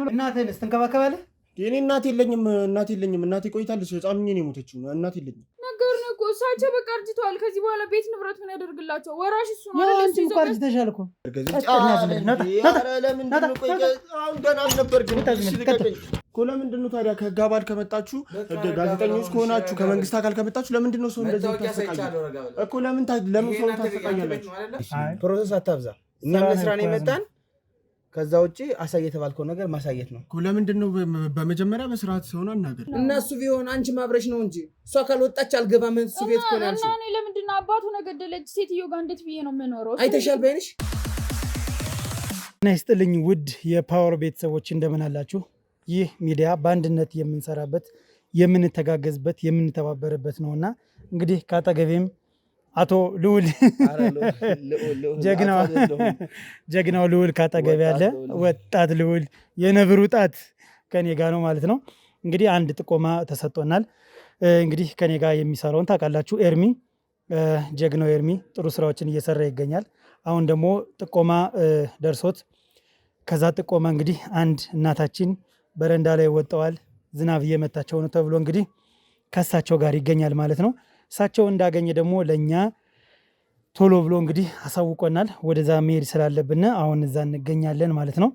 እናትህን ስትንከባከባለህ? የእኔ እናት የለኝም፣ እናት የለኝም። እናቴ ቆይታለች፣ ህፃን ሆኜ ነው የሞተችው። እናት የለኝም። ነገሩን እኮ እሳቸው በቃ አርጅተዋል። ከዚህ በኋላ ቤት ንብረት ምን ያደርግላቸው? ወራሽ እሱ ነው። አንቺም እኮ አርጅተሻል እኮ። ለምንድን ነው ታዲያ ከህግ አባል ከመጣችሁ፣ ጋዜጠኞች ከሆናችሁ፣ ከመንግስት አካል ከመጣችሁ ለምንድን ነው ሰው እንደዚህ ታሰቃያላችሁ? እኮ ለምን ለምን ሰው ታሰቃያላችሁ? Process አታብዛ። እኛ ለስራ ነው የመጣን። ከዛ ውጭ አሳይ የተባልከው ነገር ማሳየት ነው። ለምንድን ነው በመጀመሪያ በስርዓት ሰውን አናገር። እና እሱ ቢሆን አንቺ ማብረሽ ነው እንጂ እሷ ካልወጣች አልገባም። እሱ ቤት እኮ ነው ያልሽው። እና እኔ ለምንድን ነው አባቱ ነገደለች ሴትዮ ጋር እንዴት ብዬ ነው የምኖረው? አይተሻል በይንሽ። ጤና ይስጥልኝ ውድ የፓወር ቤተሰቦች እንደምን አላችሁ? ይህ ሚዲያ በአንድነት የምንሰራበት፣ የምንተጋገዝበት፣ የምንተባበርበት ነውና እንግዲህ ከአጠገቤም አቶ ልዑል ጀግናው ልዑል ካጠገብ ያለ ወጣት ልዑል የነብሩ ጣት ከኔ ጋ ነው ማለት ነው። እንግዲህ አንድ ጥቆማ ተሰጥቶናል። እንግዲህ ከኔ ጋር የሚሰራውን ታውቃላችሁ፣ ኤርሚ ጀግናው ኤርሚ ጥሩ ስራዎችን እየሰራ ይገኛል። አሁን ደግሞ ጥቆማ ደርሶት ከዛ ጥቆማ እንግዲህ አንድ እናታችን በረንዳ ላይ ወጥተዋል፣ ዝናብ እየመታቸው ነው ተብሎ እንግዲህ ከሳቸው ጋር ይገኛል ማለት ነው። እሳቸው እንዳገኘ ደግሞ ለእኛ ቶሎ ብሎ እንግዲህ አሳውቆናል። ወደዛ መሄድ ስላለብን አሁን እዛ እንገኛለን ማለት ነው።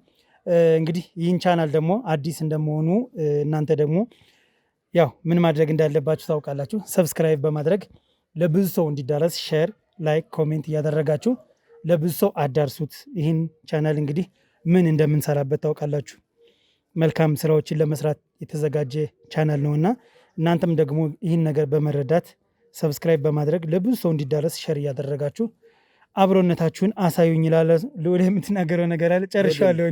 እንግዲህ ይህን ቻናል ደግሞ አዲስ እንደመሆኑ እናንተ ደግሞ ያው ምን ማድረግ እንዳለባችሁ ታውቃላችሁ። Subscribe በማድረግ ለብዙ ሰው እንዲዳረስ share፣ like፣ comment እያደረጋችሁ ለብዙ ሰው አዳርሱት። ይህን ቻናል እንግዲህ ምን እንደምንሰራበት ታውቃላችሁ። መልካም ስራዎችን ለመስራት የተዘጋጀ ቻናል ነውና እናንተም ደግሞ ይህን ነገር በመረዳት subscribe በማድረግ ለብዙ ሰው እንዲዳረስ share እያደረጋችሁ አብሮነታችሁን አሳዩኝ ይላል። ልዑል የምትናገረው ነገር አለ? ጨርሻለሁ።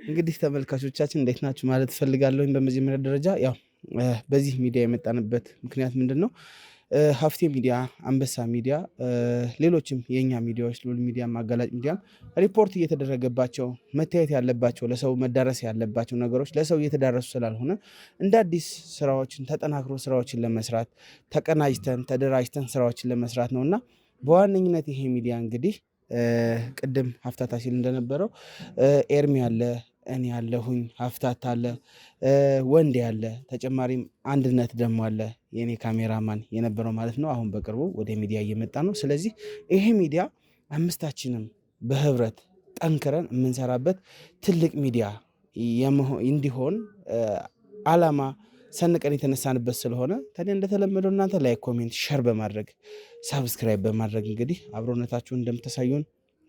እንግዲህ ተመልካቾቻችን እንዴት ናችሁ ማለት እፈልጋለሁኝ። በመጀመሪያ ደረጃ ያው በዚህ ሚዲያ የመጣንበት ምክንያት ምንድን ነው? ሀፍቴ ሚዲያ፣ አንበሳ ሚዲያ፣ ሌሎችም የእኛ ሚዲያዎች ልዑል ሚዲያም አጋላጭ ሚዲያም ሪፖርት እየተደረገባቸው መታየት ያለባቸው ለሰው መዳረስ ያለባቸው ነገሮች ለሰው እየተዳረሱ ስላልሆነ እንደ አዲስ ስራዎችን ተጠናክሮ ስራዎችን ለመስራት ተቀናጅተን ተደራጅተን ስራዎችን ለመስራት ነው እና በዋነኝነት ይሄ ሚዲያ እንግዲህ ቅድም ሀፍታታ ሲል እንደነበረው ኤርሚ አለ፣ እኔ ያለሁኝ፣ ሀፍታት አለ፣ ወንዴ አለ፣ ተጨማሪም አንድነት ደግሞ አለ፣ የእኔ ካሜራማን የነበረው ማለት ነው። አሁን በቅርቡ ወደ ሚዲያ እየመጣ ነው። ስለዚህ ይሄ ሚዲያ አምስታችንም በህብረት ጠንክረን የምንሰራበት ትልቅ ሚዲያ እንዲሆን አላማ ሰንቀን የተነሳንበት ስለሆነ ታዲያ እንደተለመደው እናንተ like፣ comment፣ share በማድረግ subscribe በማድረግ እንግዲህ አብሮነታችሁን እንደምታሳዩን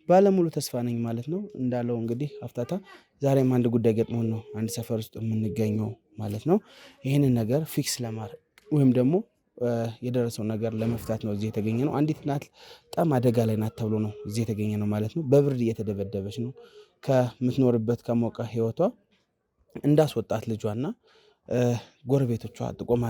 ባለሙሉ ተስፋ ነኝ ማለት ነው። እንዳለው እንግዲህ ሀፍታታ ዛሬም አንድ ጉዳይ ገጥሞን ነው አንድ ሰፈር ውስጥ የምንገኘው ማለት ነው። ይህንን ነገር fix ለማድረግ ወይም ደግሞ የደረሰው ነገር ለመፍታት ነው እዚህ የተገኘ ነው። አንዲት እናት በጣም አደጋ ላይ ናት ተብሎ ነው እዚህ የተገኘ ነው ማለት ነው። በብርድ እየተደበደበች ነው ከምትኖርበት ከሞቀ ህይወቷ እንዳስወጣት ልጇና ጎረቤቶቿ ጥቆማ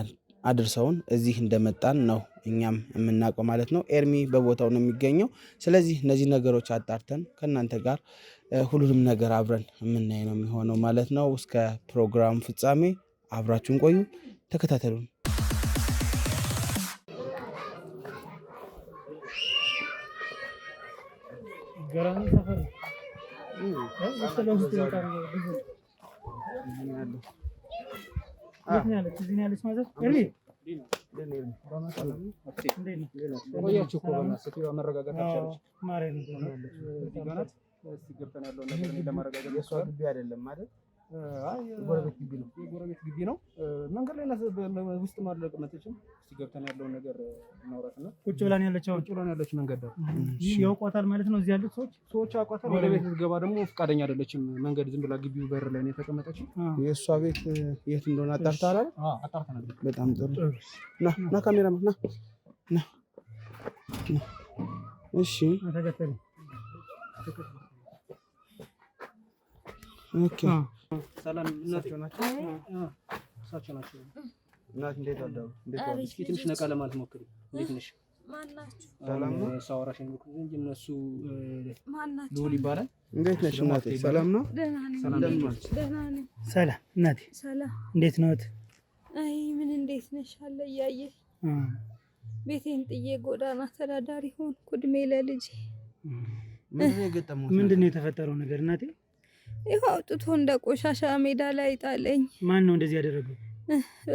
አድርሰውን እዚህ እንደመጣን ነው እኛም የምናውቀው ማለት ነው። ኤርሚ በቦታው ነው የሚገኘው። ስለዚህ እነዚህ ነገሮች አጣርተን ከእናንተ ጋር ሁሉንም ነገር አብረን የምናይ ነው የሚሆነው ማለት ነው። እስከ ፕሮግራሙ ፍጻሜ አብራችሁን ቆዩ፣ ተከታተሉን። ቆያችሁ እኮ በእናትህ ሴትዮዋ መረጋጋት አልቻለች። ገብተን ያለውን ነገር ለማረጋገጥ የእሷ ግቢ አይደለም ማለት የጎረቤት ግቢ ነው። የጎረቤት ግቢ ነው። መንገድ ላይ ውስጥ ማለቅመቶችም እስኪ ገብተን ያለውን ነገር እናውራትና ቁጭ ብላን ያለችው ቁጭ ብላን ያለች መንገድ ዳር ያውቋታል ማለት ነው። እዚህ ያሉት ሰዎች ሰዎች ያውቋታል። ወደ ቤት ልትገባ ደግሞ ፈቃደኛ አይደለችም። መንገድ ዝም ብላ ግቢው በር ላይ ነው የተቀመጠችው። የእሷ ቤት የት እንደሆነ አጣርተሃል? አጣርተናል። በጣም ጥሩ። ና ና፣ ካሜራማን ና ና። እሺ okay። ሰላም እናቸው ናቸው፣ እሳቸው ናቸው። እናት እንዴት አደሩ? እንዴት ዋሉ? እስኪ ትንሽ ነቃ ለማለት ሞክሪ። እንዴት ነሽ? ሰላም ነው? ሳወራሽ የነበርኩት እንጂ እነሱ ልዑል ይባላል። እንዴት ነሽ እናቴ? ሰላም ነው? ሰላም እናቴ፣ እንዴት ነዎት? አይ ምን እንዴት ነሽ አለ እያየህ። ቤቴን ጥዬ ጎዳና ተዳዳሪ ሆንኩ። እድሜ ለልጄ። ምንድን ነው የተፈጠረው ነገር እናቴ? ይኸው አውጥቶ እንደ ቆሻሻ ሜዳ ላይ ጣለኝ። ማን ነው እንደዚህ ያደረገው?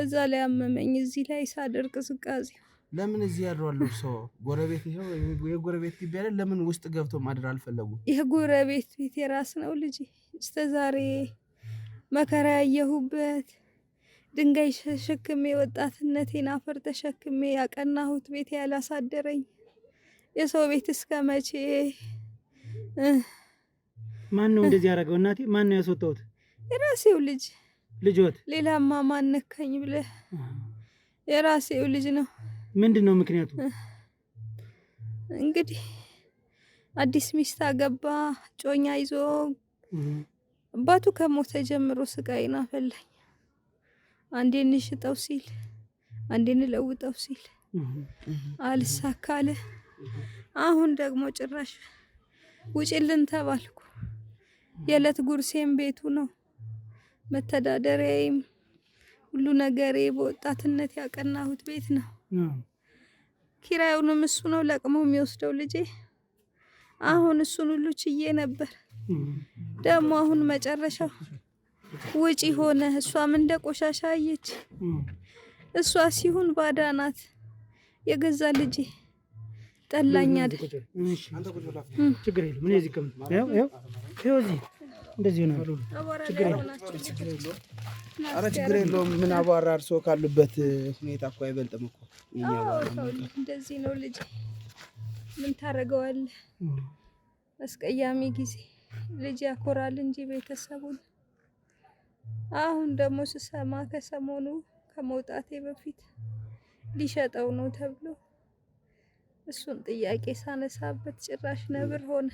እዛ ላይ አመመኝ፣ እዚህ ላይ ሳደር ቅዝቃዜ። ለምን እዚህ ያድራሉ? ሰው ጎረቤት፣ ይኸው የጎረቤት ግቢ አይደል? ለምን ውስጥ ገብቶ ማደር አልፈለጉም? የጎረቤት ቤት የራስ ነው ልጄ። እስከ ዛሬ መከራ ያየሁበት፣ ድንጋይ ተሸክሜ፣ ወጣትነቴን አፈር ተሸክሜ ያቀናሁት ቤት ያላሳደረኝ የሰው ቤት እስከ መቼ? ማን ነው እንደዚህ ያደረገው እናቴ? ማን ነው ያስወጣሁት? የራሴው ልጅ። ልጆት? ሌላማ ማን ነካኝ ብለህ፣ የራሴው ልጅ ነው። ምንድን ነው ምክንያቱ? እንግዲህ አዲስ ሚስት አገባ፣ ጮኛ ይዞ። አባቱ ከሞተ ጀምሮ ስቃይን አፈላኝ። አንዴ እንሽጠው ሲል፣ አንዴ እንለውጠው ሲል አልሳካለ። አሁን ደግሞ ጭራሽ ውጭልን ተባልኩ። የዕለት ጉርሴም ቤቱ ነው፣ መተዳደሪያዬም ሁሉ ነገሬ በወጣትነት ያቀናሁት ቤት ነው። ኪራዩንም እሱ ነው ለቅሞ የሚወስደው ልጄ። አሁን እሱን ሁሉ ችዬ ነበር። ደግሞ አሁን መጨረሻው ውጪ ሆነ። እሷም እንደ ቆሻሻ አየች። እሷ ሲሆን ባዳ ናት። የገዛ ልጄ ጠላኝ አይደል? ችግር የለም። እኔ እዚህ ይኸው እዚህ እንደዚህ ነው። ችግር የለም። ኧረ ችግር የለውም። ምን አቧራ፣ እርስዎ ካሉበት ሁኔታ እኮ አይበልጥም እኮ። እንደዚህ ነው ልጄ። ምን ታደርገዋለህ? አስቀያሚ ጊዜ። ልጅ ያኮራል እንጂ ቤተሰቡን። አሁን ደግሞ ስሰማ ከሰሞኑ ከመውጣቴ በፊት ሊሸጠው ነው ተብሎ እሱን ጥያቄ ሳነሳበት ጭራሽ ነብር ሆነ።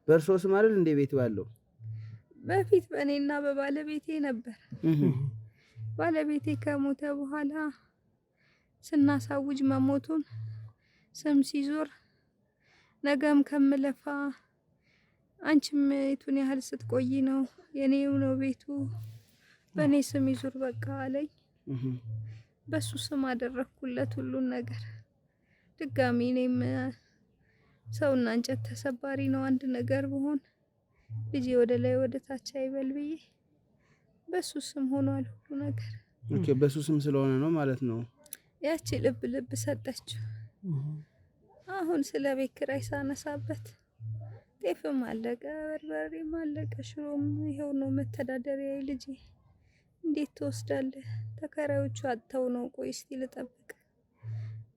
በእርስዎ ስም አይደል እንደ ቤቱ ያለው? በፊት በእኔና በባለቤቴ ነበር። ባለቤቴ ከሞተ በኋላ ስናሳውጅ መሞቱን ስም ሲዞር ነገም ከምለፋ አንቺም የቱን ያህል ስትቆይ ነው፣ የኔው ነው ቤቱ፣ በእኔ ስም ይዙር በቃ አለኝ። በሱ ስም አደረግኩለት ሁሉን ነገር። ድጋሚ እኔም ሰውና እንጨት ተሰባሪ ነው፣ አንድ ነገር ብሆን ልጄ ወደ ላይ ወደ ታች አይበል ብዬ በሱ ስም ሆኗል ሁሉ ነገር። Okay፣ በሱ ስም ስለሆነ ነው ማለት ነው። ያቺ ልብ ልብ ሰጠችው። አሁን ስለ ቤት ኪራይ ሳነሳበት ጤፍም አለቀ፣ በርበሬም አለቀ፣ ሽሮም ይኸው ነው መተዳደሪያ ልጄ። እንዴት ትወስዳለህ? ተከራዮቹ አጥተው ነው፣ ቆይ እስቲ ልጠብቅ፣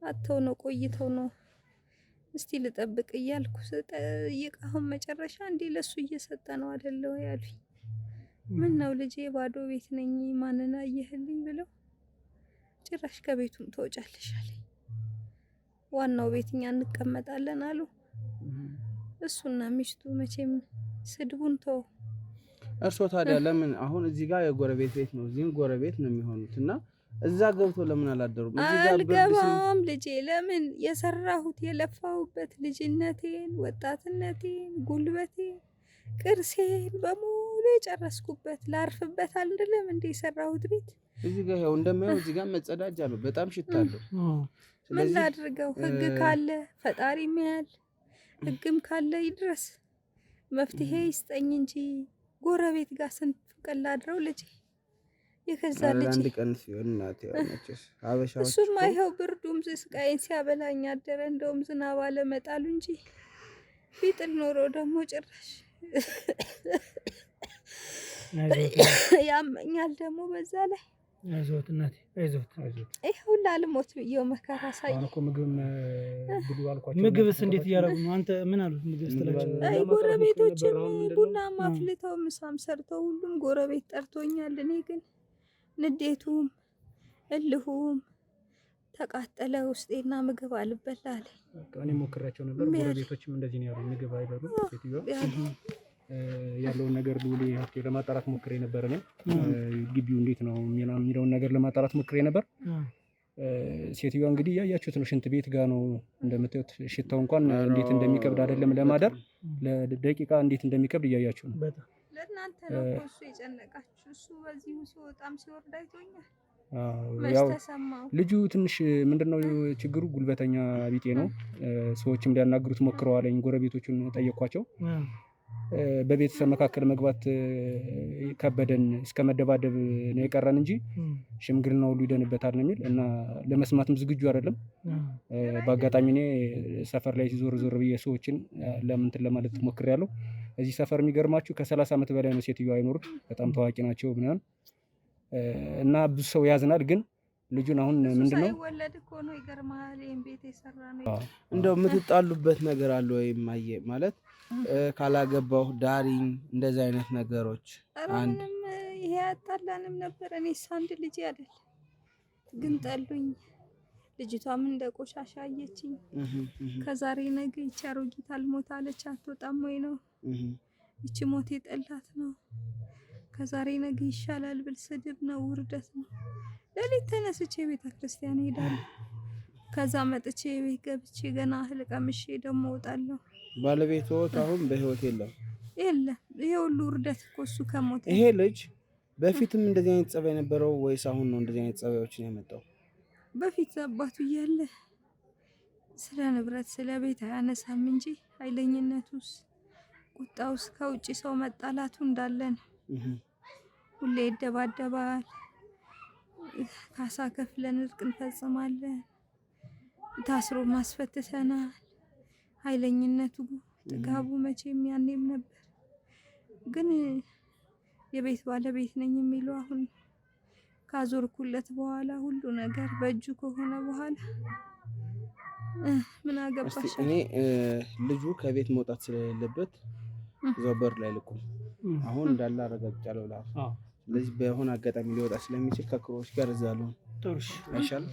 አጥተው ነው ቆይተው ነው፣ እስቲ ልጠብቅ እያልኩ ስጠይቅ አሁን መጨረሻ እንዴ ለሱ እየሰጠ ነው አይደለው ያሉኝ። ምን ነው ልጄ ባዶ ቤት ነኝ ማንን አየህልኝ ብለው ጭራሽ ከቤቱም ትወጫለሽ አለኝ። ዋናው ቤት እኛ እንቀመጣለን አሉ። እሱና ሚስቱ መቼም ስድቡን ተው። እርስዎ ታዲያ ለምን አሁን እዚህ ጋር የጎረቤት ቤት ነው፣ እዚህም ጎረቤት ነው የሚሆኑት እና እዛ ገብቶ ለምን አላደሩም? እዚህ ጋር ብርድ አልገባም ልጄ። ለምን የሰራሁት የለፋሁበት ልጅነቴን፣ ወጣትነቴን፣ ጉልበቴን፣ ቅርሴን በሙሉ የጨረስኩበት ላርፍበት አይደለም እንደ የሰራሁት ቤት። እዚህ ጋር ያው እንደማየው እዚህ ጋር መጸዳጃ ነው፣ በጣም ሽታ አለው። ምን ስለዚህ ላድርገው? ህግ ካለ ፈጣሪ ያያል፣ ህግም ካለ ይድረስ፣ መፍትሄ ይስጠኝ እንጂ ጎረቤት ጋር ስንት ቀን ላድረው ልጄ? የከዛ ኧረ ልጄ አንድ ቀን ሲሆን እናቴ፣ ያው መቼስ ሀበሻዎች እሱማ እኮ ይኸው ብርዱም ስቃይን ሲያበላኝ አደረ። እንደውም ዝናብ አለመጣሉ እንጂ ቢጥል ኖሮ ደግሞ ጭራሽ ያመኛል። ደግሞ በዛ ላይ አይዞት እናቴ፣ አይዞት። ይኸው ላልሞት ብዬው መከራ ሳይ አሁን እኮ ምግብም ብሉ አልኳቸው። ምግብስ እንዴት እያደረጉ ነው? አንተ ምን አሉት? ምግብ ስትላቸው? አይ ለማጥራት ሞክሬ ጎረቤቶችም ነበር። አሁን ምንድን ነው? ቡናም አፍልተው ምሳም ሰርተው ሁሉም ጎረቤት ጠርቶኛል። እኔ ግን ንዴቱም እልሁም ተቃጠለ ውስጤና ምግብ አልበላ አለኝ። በቃ እኔ ሞክሬያቸው ነበር። እምቢ አለ። ጎረቤቶችም እንደዚህ ነው ያሉ፣ ምግብ አይበሉም። ሴትዮዋ ያሉ ያለውን ነገር ልውሌ ሀብቴ ለማጣራት ሞክሬ ነበር። እኔም ግቢው እንዴት ነው የሚለውን ነገር ለማጣራት ሞክሬ ነበር። ሴትዮዋ እንግዲህ ያያችሁት ነው። ሽንት ቤት ጋር ነው እንደምታዩት። ሽታው እንኳን እንዴት እንደሚከብድ አይደለም ለማደር ለደቂቃ እንዴት እንደሚከብድ እያያችሁ ነው። በጣም ለእናንተ ነው እኮ እሱ የጨነቃችሁ። እሱ በዚሁ ሲወጣም ሲወርድ አይቶኛል። መች ያው ተሰማው? ልጁ ትንሽ ምንድነው ችግሩ፣ ጉልበተኛ ቢጤ ነው። ሰዎችም ሊያናግሩት ሞክረዋለኝ። ጎረቤቶቹን ጠየኳቸው። በቤተሰብ መካከል መግባት ከበደን፣ እስከ መደባደብ ነው የቀረን እንጂ ሽምግልና ሁሉ ይደንበታል ነው የሚል እና ለመስማትም ዝግጁ አይደለም። በአጋጣሚ እኔ ሰፈር ላይ ዞር ዞር ብዬ ሰዎችን ለምንትን ለማለት ሞክሬያለሁ። እዚህ ሰፈር የሚገርማችሁ ከ30 ዓመት በላይ ነው ሴትዮዋ አይኖሩት። በጣም ታዋቂ ናቸው ምናምን እና ብዙ ሰው ያዝናል። ግን ልጁን አሁን እሱ ምንድነው ሳይወለድ እኮ ነው። ይገርምሃል፣ ይሄን ቤት የሰራ ነው። እንደው የምትጣሉበት ነገር አለ ወይ እማዬ? ማለት ካላገባሁ ዳሪኝ እንደዚህ አይነት ነገሮች። ኧረ አንድ ምንም ይሄ አያጣላንም ነበር። እኔስ አንድ ልጄ አይደል ግን ጠሉኝ። ልጅቷም እንደ ቆሻሻ አየችኝ። ከዛሬ ነገ ይቺ አሮጊት አልሞት አለች፣ አትወጣም ወይ ነው ይቺ ሞት የጠላት ነው። ከዛሬ ነገ ይሻላል ብል ስድብ ነው፣ ውርደት ነው። ሌሊት ተነስቼ ቤተ ክርስቲያን እሄዳለሁ። ከዛ መጥቼ ቤት ገብቼ ገና እህል ቀምሼ ደግሞ እወጣለሁ። ባለቤትዎት አሁን በህይወት የለም? የለም ይሄ ሁሉ ውርደት እኮ እሱ ከሞተ። ይሄ ልጅ በፊትም እንደዚህ አይነት ጸባይ ነበረው ወይስ አሁን ነው እንደዚህ አይነት ጸባዮችን ያመጣው? በፊት አባቱ እያለ ስለ ንብረት ስለ ቤት አያነሳም እንጂ ኃይለኝነቱስ ቁጣውስ ከውጭ ሰው መጣላቱ እንዳለ ነው። ሁሌ ይደባደባል። ካሳ ከፍለን እርቅ እንፈጽማለን። ታስሮ ማስፈትተናል። ኃይለኝነቱ ጥጋቡ መቼም ያኔም ነበር። ግን የቤት ባለቤት ነኝ የሚለው አሁን ካዞርኩለት በኋላ ሁሉ ነገር በእጁ ከሆነ በኋላ ምን እስቲ አገባሽ? እኔ ልጁ ከቤት መውጣት ስለሌለበት እዛው በር ላይ ልቁም። አሁን እንዳለ አረጋግጫለሁ ብለሃል። ስለዚህ በሆነ አጋጣሚ ሊወጣ ስለሚችል ከክሮዎች ጋር እዛ ልሁን አይሻልም?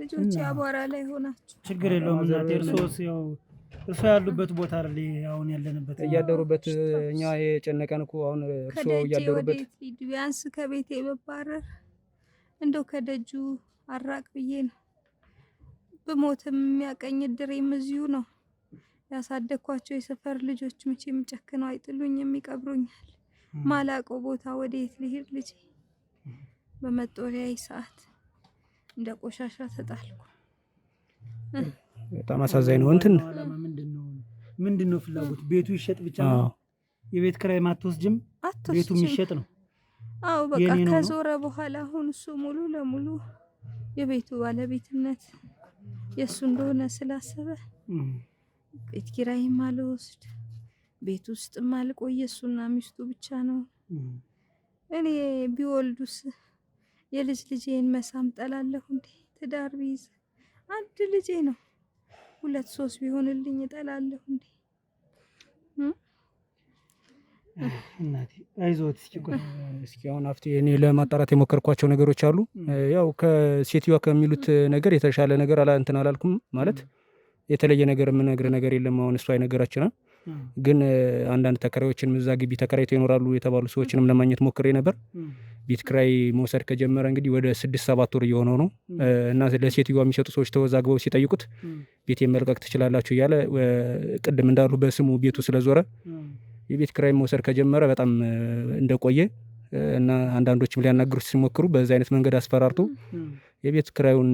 ልጆች አቧራ ላይ ሆናችሁ ችግር የለውም እናቴ። እርሶስ ያው እርሶ ያሉበት ቦታ አይደል አሁን ያለንበት? እያደሩበት እኛ የጨነቀን እኮ አሁን እርስዎ ከደጄ እያደሩበት ወዴት ሂድ? ቢያንስ ከቤቴ ብባረር እንደው ከደጁ አራቅ ብዬ ነው። ብሞትም የሚያቀኝ እድሬም እዚሁ ነው። ያሳደግኳቸው የሰፈር ልጆች መቼም ጨክነው አይጥሉኝም፣ ይቀብሩኛል። ማላቀው ቦታ ወዴት ልሂድ ልጄ? በመጦሪያዬ ሰዓት እንደ ቆሻሻ ተጣልኩ። በጣም አሳዛኝ ነው። እንትን ዓላማ ምንድን ነው ፍላጎት? ቤቱ ይሸጥ ብቻ ነው? የቤት ኪራይ ማትወስጅም? ቤቱ አትወስጂም? የሚሸጥ ነው። አዎ በቃ የኔ ነው ነው? ከዞረ በኋላ አሁን እሱ ሙሉ ለሙሉ የቤቱ ባለቤትነት የእሱ እንደሆነ ስላሰበ ቤት ኪራይም አልወስድ፣ ቤት ውስጥም አልቆይ፣ እሱና ሚስቱ ብቻ ነው። እኔ ቢወልዱስ የልጅ ልጄን መሳም ጠላለሁ እንዴ? ትዳር ቢይዝ አንድ ልጄ ነው፣ ሁለት ሶስት ቢሆንልኝ እጠላለሁ እንዴ? እናቴ አይዞት እስኪ ቆይ። እስኪ አሁን ሀፍቴ እኔ ለማጣራት የሞከርኳቸው ነገሮች አሉ። ያው ከሴትዮዋ ከሚሉት ነገር የተሻለ ነገር አላ እንትን አላልኩም ማለት የተለየ ነገር የምነግር ነገር የለም። አሁን እሷ የነገራችን ግን አንዳንድ ተከራዮችንም እዛ ግቢ ተከራይተው ይኖራሉ የተባሉ ሰዎችንም ለማግኘት ሞክሬ ነበር። ቤት ኪራይ መውሰድ ከጀመረ እንግዲህ ወደ 6-7 ወር እየሆነው ነው እና ለሴትዮዋ የሚሸጡ ሰዎች ተወዛግበው ሲጠይቁት ቤቴን መልቀቅ ትችላላችሁ እያለ ቅድም እንዳሉ በስሙ ቤቱ ስለዞረ የቤት ኪራይ መውሰድ ከጀመረ በጣም እንደቆየ እና አንዳንዶችም ሊያናግሩት ሲሞክሩ በዛ አይነት መንገድ አስፈራርቶ የቤት ኪራዩን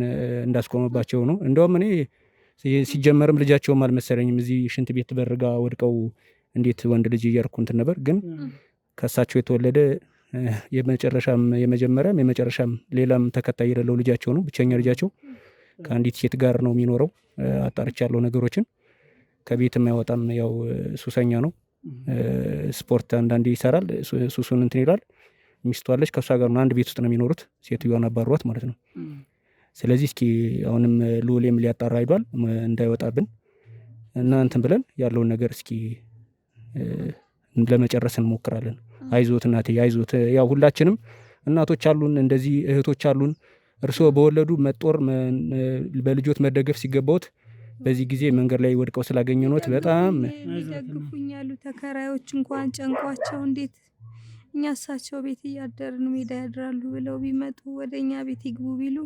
እንዳስቆመባቸው ነው። እንደውም እኔ ሲጀመርም ልጃቸውም አልመሰለኝም እዚህ ሽንት ቤት በርጋ ወድቀው እንዴት ወንድ ልጅ እያልኩ እንትን ነበር። ግን ከእሳቸው የተወለደ የመጨረሻም የመጀመሪያም የመጨረሻም ሌላም ተከታይ የሌለው ልጃቸው ነው። ብቸኛ ልጃቸው ከአንዲት ሴት ጋር ነው የሚኖረው። አጣርቻለሁ ነገሮችን። ከቤትም አይወጣም፣ ያው ሱሰኛ ነው። ስፖርት አንዳንዴ ይሰራል፣ ሱሱን እንትን ይላል። ሚስቱ አለች፣ ከእሷ ጋር ነው አንድ ቤት ውስጥ ነው የሚኖሩት። ሴትዮዋን አባሯት ማለት ነው። ስለዚህ እስኪ አሁንም ልዑሌም ሊያጣራ ሂዷል እንዳይወጣብን እና እንትን ብለን ያለውን ነገር እስኪ ለመጨረስ እንሞክራለን። አይዞት እናቴ አይዞት። ያው ሁላችንም እናቶች አሉን፣ እንደዚህ እህቶች አሉን። እርስዎ በወለዱ መጦር በልጆት መደገፍ ሲገባዎት በዚህ ጊዜ መንገድ ላይ ወድቀው ስላገኘኖት በጣም ይደግፉኛሉ። ተከራዮች እንኳን ጨንቋቸው እንዴት እኛ እሳቸው ቤት እያደርን ሜዳ ያድራሉ ብለው ቢመጡ ወደ እኛ ቤት ይግቡ ቢሉ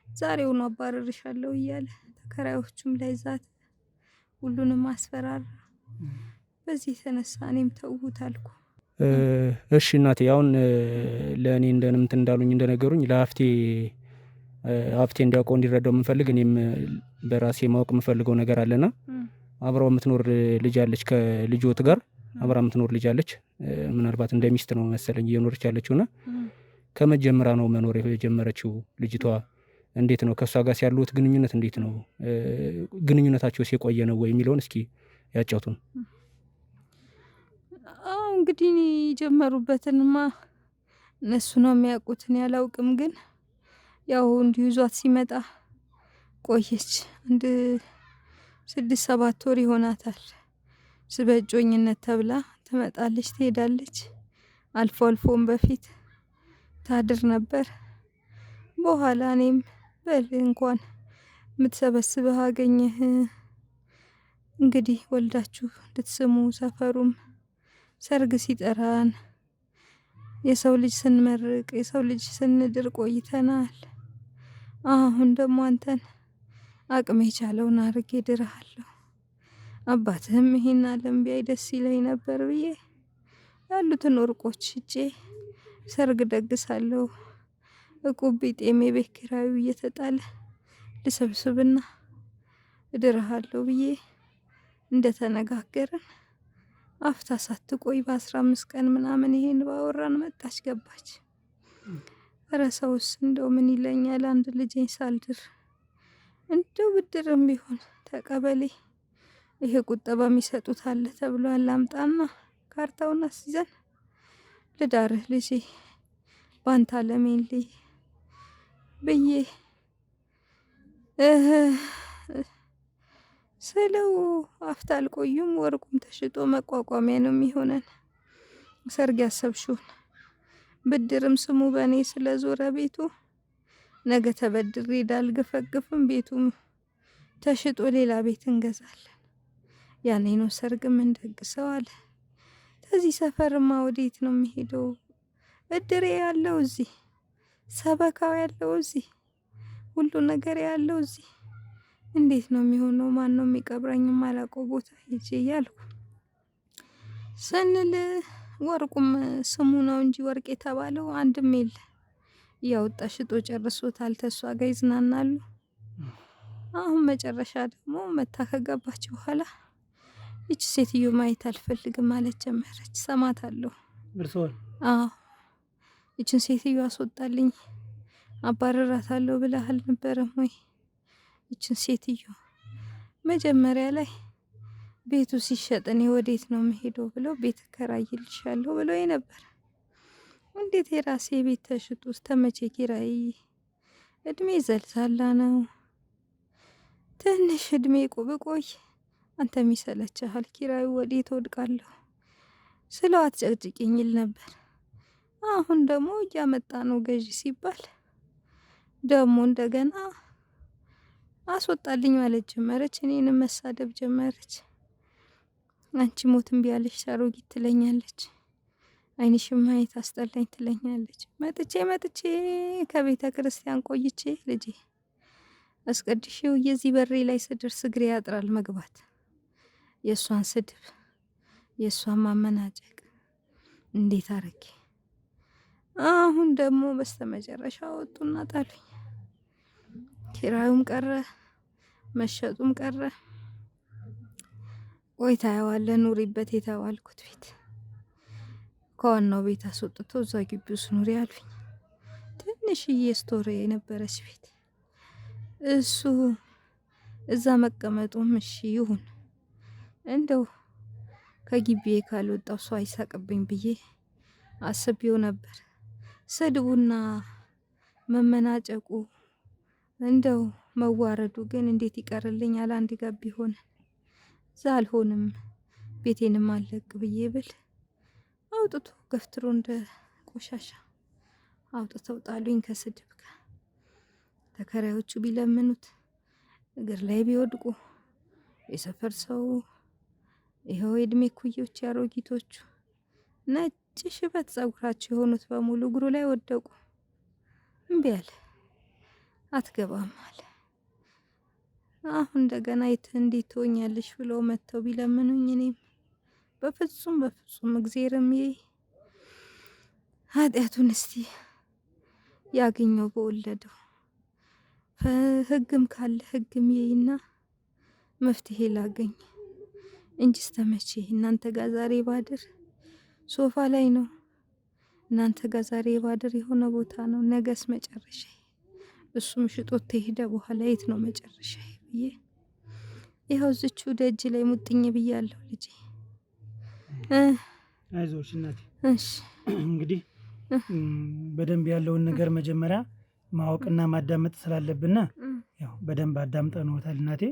ዛሬውኑ አባረርሻለሁ እያለ ተከራዮቹም ላይ ዛት ሁሉንም አስፈራራ። በዚህ የተነሳ እኔም ተውት አልኩ። እሺ እናቴ፣ አሁን ለእኔ እንደምት እንዳሉኝ እንደነገሩኝ ለሀፍቴ ሀብቴ እንዲያውቀው እንዲረዳው የምንፈልግ እኔም በራሴ ማወቅ የምፈልገው ነገር አለና አብራው የምትኖር ልጅ አለች፣ ከልጆት ጋር አብራ የምትኖር ልጅ አለች። ምናልባት እንደ ሚስት ነው መሰለኝ እየኖረች ያለችውና ከመጀመሪያ ነው መኖር የጀመረችው ልጅቷ። እንዴት ነው ከእሷ ጋር ያሉት ግንኙነት እንዴት ነው? ግንኙነታቸው የቆየ ነው ወይ የሚለውን እስኪ ያጫውቱን። አዎ እንግዲህ የጀመሩበትንማ እነሱ ነው የሚያውቁት፣ እኔ አላውቅም። ግን ያው እንዲሁ ይዟት ሲመጣ ቆየች። አንድ 6-7 ወር ይሆናታል። በእጮኝነት ተብላ ትመጣለች፣ ትሄዳለች። አልፎ አልፎም በፊት ታድር ነበር። በኋላ እኔም በል እንኳን የምትሰበስብህ አገኘህ፣ እንግዲህ ወልዳችሁ እንድትስሙ ሰፈሩም ሰርግ ሲጠራን የሰው ልጅ ስንመርቅ የሰው ልጅ ስንድር ቆይተናል። አሁን ደግሞ አንተን አቅሜ የቻለውን አርጌ ድርሃለሁ። አባትህም ይሄን ዓለም ቢያይ ደስ ይለኝ ነበር ብዬ ያሉትን ወርቆች ሽጬ ሰርግ ደግሳለሁ። እቁብ ቢጤም የቤት ኪራዩ እየተጣለ ልሰብስብና እድርሃለሁ ብዬ እንደተነጋገርን አፍታ ሳትቆይ በ15 ቀን ምናምን ይሄን ባወራን መጣች ገባች። እረ ሰውስ እንደው ምን ይለኛል? አንድ ልጄን ሳልድር እንደው ብድርም ቢሆን ተቀበሌ ይሄ ቁጠባ የሚሰጡት አለ ተብሏል። አምጣና ካርታውን አስይዘን ልዳርህ ልጄ ባንታ አለሜን ልይ ብዬ ስለው አፍታ አልቆዩም። ወርቁም ተሽጦ መቋቋሚያ ነው የሚሆነን። ሰርግ ያሰብሽውን ብድርም ስሙ በእኔ ስለዞረ ቤቱ ነገ ተበድሬ እንዳልገፈግፍም ቤቱም ተሽጦ ሌላ ቤት እንገዛለን። ያኔ ነው ሰርግ ምንደግሰው አለ። ከዚህ ሰፈርማ ወዴት ነው የሚሄደው? እድሬ ያለው እዚህ፣ ሰበካው ያለው እዚህ፣ ሁሉ ነገር ያለው እዚህ። እንዴት ነው የሚሆነው? ማን ነው የሚቀብረኝ? የማላውቀው ቦታ ሄጄ እያልኩ ስንል ወርቁም ስሙ ነው እንጂ ወርቅ የተባለው አንድም የለ። እያወጣ ሽጦ ጨርሶታል። ተሷ ጋር ይዝናናሉ። አሁን መጨረሻ ደግሞ መታ ከገባች በኋላ ይቺ ሴትዮ ማየት አልፈልግም ማለት ጀመረች። ሰማታለሁ። እርስዎን? አዎ ይችን ሴትዮ አስወጣልኝ፣ አባረራታለሁ ብለህ አልነበረም ወይ? ይችን ሴትዮ መጀመሪያ ላይ ቤቱ ሲሸጥ እኔ ወዴት ነው የምሄደው ብለው ቤት እከራይልሻለሁ ብለው ነበር። እንዴት የራሴ ቤት ተሽጦ እስከ መቼ ኪራይ? እድሜ ዘልዛላ ነው። ትንሽ እድሜ ብቆይ አንተም ይሰለችሃል፣ ኪራዩ ወዴት ወድቃለሁ ስለው አትጨቅጭቅኝ ይል ነበር። አሁን ደግሞ እያመጣ ነው ገዢ ሲባል ደግሞ እንደገና አስወጣልኝ ማለት ጀመረች። እኔንም መሳደብ ጀመረች። አንቺ ሞት እምቢ አለሽ አሮጊት ትለኛለች። ዓይንሽን ማየት አስጠላኝ ትለኛለች። መጥቼ መጥቼ ከቤተ ክርስቲያን ቆይቼ ልጄ አስቀድሼው የዚህ በሬ ላይ ስደርስ እግሬ ያጥራል መግባት። የእሷን ስድብ የእሷን ማመናጨቅ እንዴት አረጌ። አሁን ደግሞ በስተመጨረሻ ወጡና ጣሉኝ። ኪራዩም ቀረ መሸጡም ቀረ። ቆይ ታየዋለህ ኑሪበት የተባልኩት ቤት ከዋናው ቤት አስወጥቶ እዛ ግቢ ውስጥ ኑሪ አሉኝ። ትንሽዬ store የነበረች ቤት እሱ እዛ መቀመጡም እሺ ይሁን እንደው ከግቢ ካልወጣው ሰው አይሳቅብኝ ብዬ አስቤው ነበር። ስድቡና መመናጨቁ እንደው መዋረዱ ግን እንዴት ይቀርልኛል? አንድ ጋር ቢሆን እዛ አልሆንም ቤቴንም አለቅ ብዬ ብል አውጥቶ ገፍትሮ እንደ ቆሻሻ አውጥተው ጣሉኝ። ከስድብ ጋር ተከራዮቹ ቢለምኑት እግር ላይ ቢወድቁ የሰፈር ሰው ይኸው የእድሜ ኩዮች ያሮጊቶቹ ነጭ ሽበት ጸጉራቸው የሆኑት በሙሉ እግሩ ላይ ወደቁ። እምቢ አለ፣ አትገባም አለ። አሁን እንደገና የት እንዴት ትሆኛለሽ ብለው መጥተው ቢለምኑኝ እኔም በፍጹም በፍጹም። እግዜርም ኃጢአቱን እስቲ ያገኘው በወለደው። ህግም ካለ ህግም ይይና መፍትሄ ላገኝ እንጂ እስተመቼ እናንተ ጋር ዛሬ ባድር ሶፋ ላይ ነው። እናንተ ጋር ዛሬ ባድር የሆነ ቦታ ነው። ነገስ መጨረሻ እሱም ሽጦት ተሄደ በኋላ የት ነው መጨረሻ ብዬ ይኸው እዚቹ ደጅ ላይ ሙጥኝ ብያለሁ ልጄ። አይዞሽ እናቴ። እሺ እንግዲህ በደንብ ያለውን ነገር መጀመሪያ ማወቅና ማዳመጥ ስላለብን ያው በደንብ አዳምጠንዎታል እናቴ።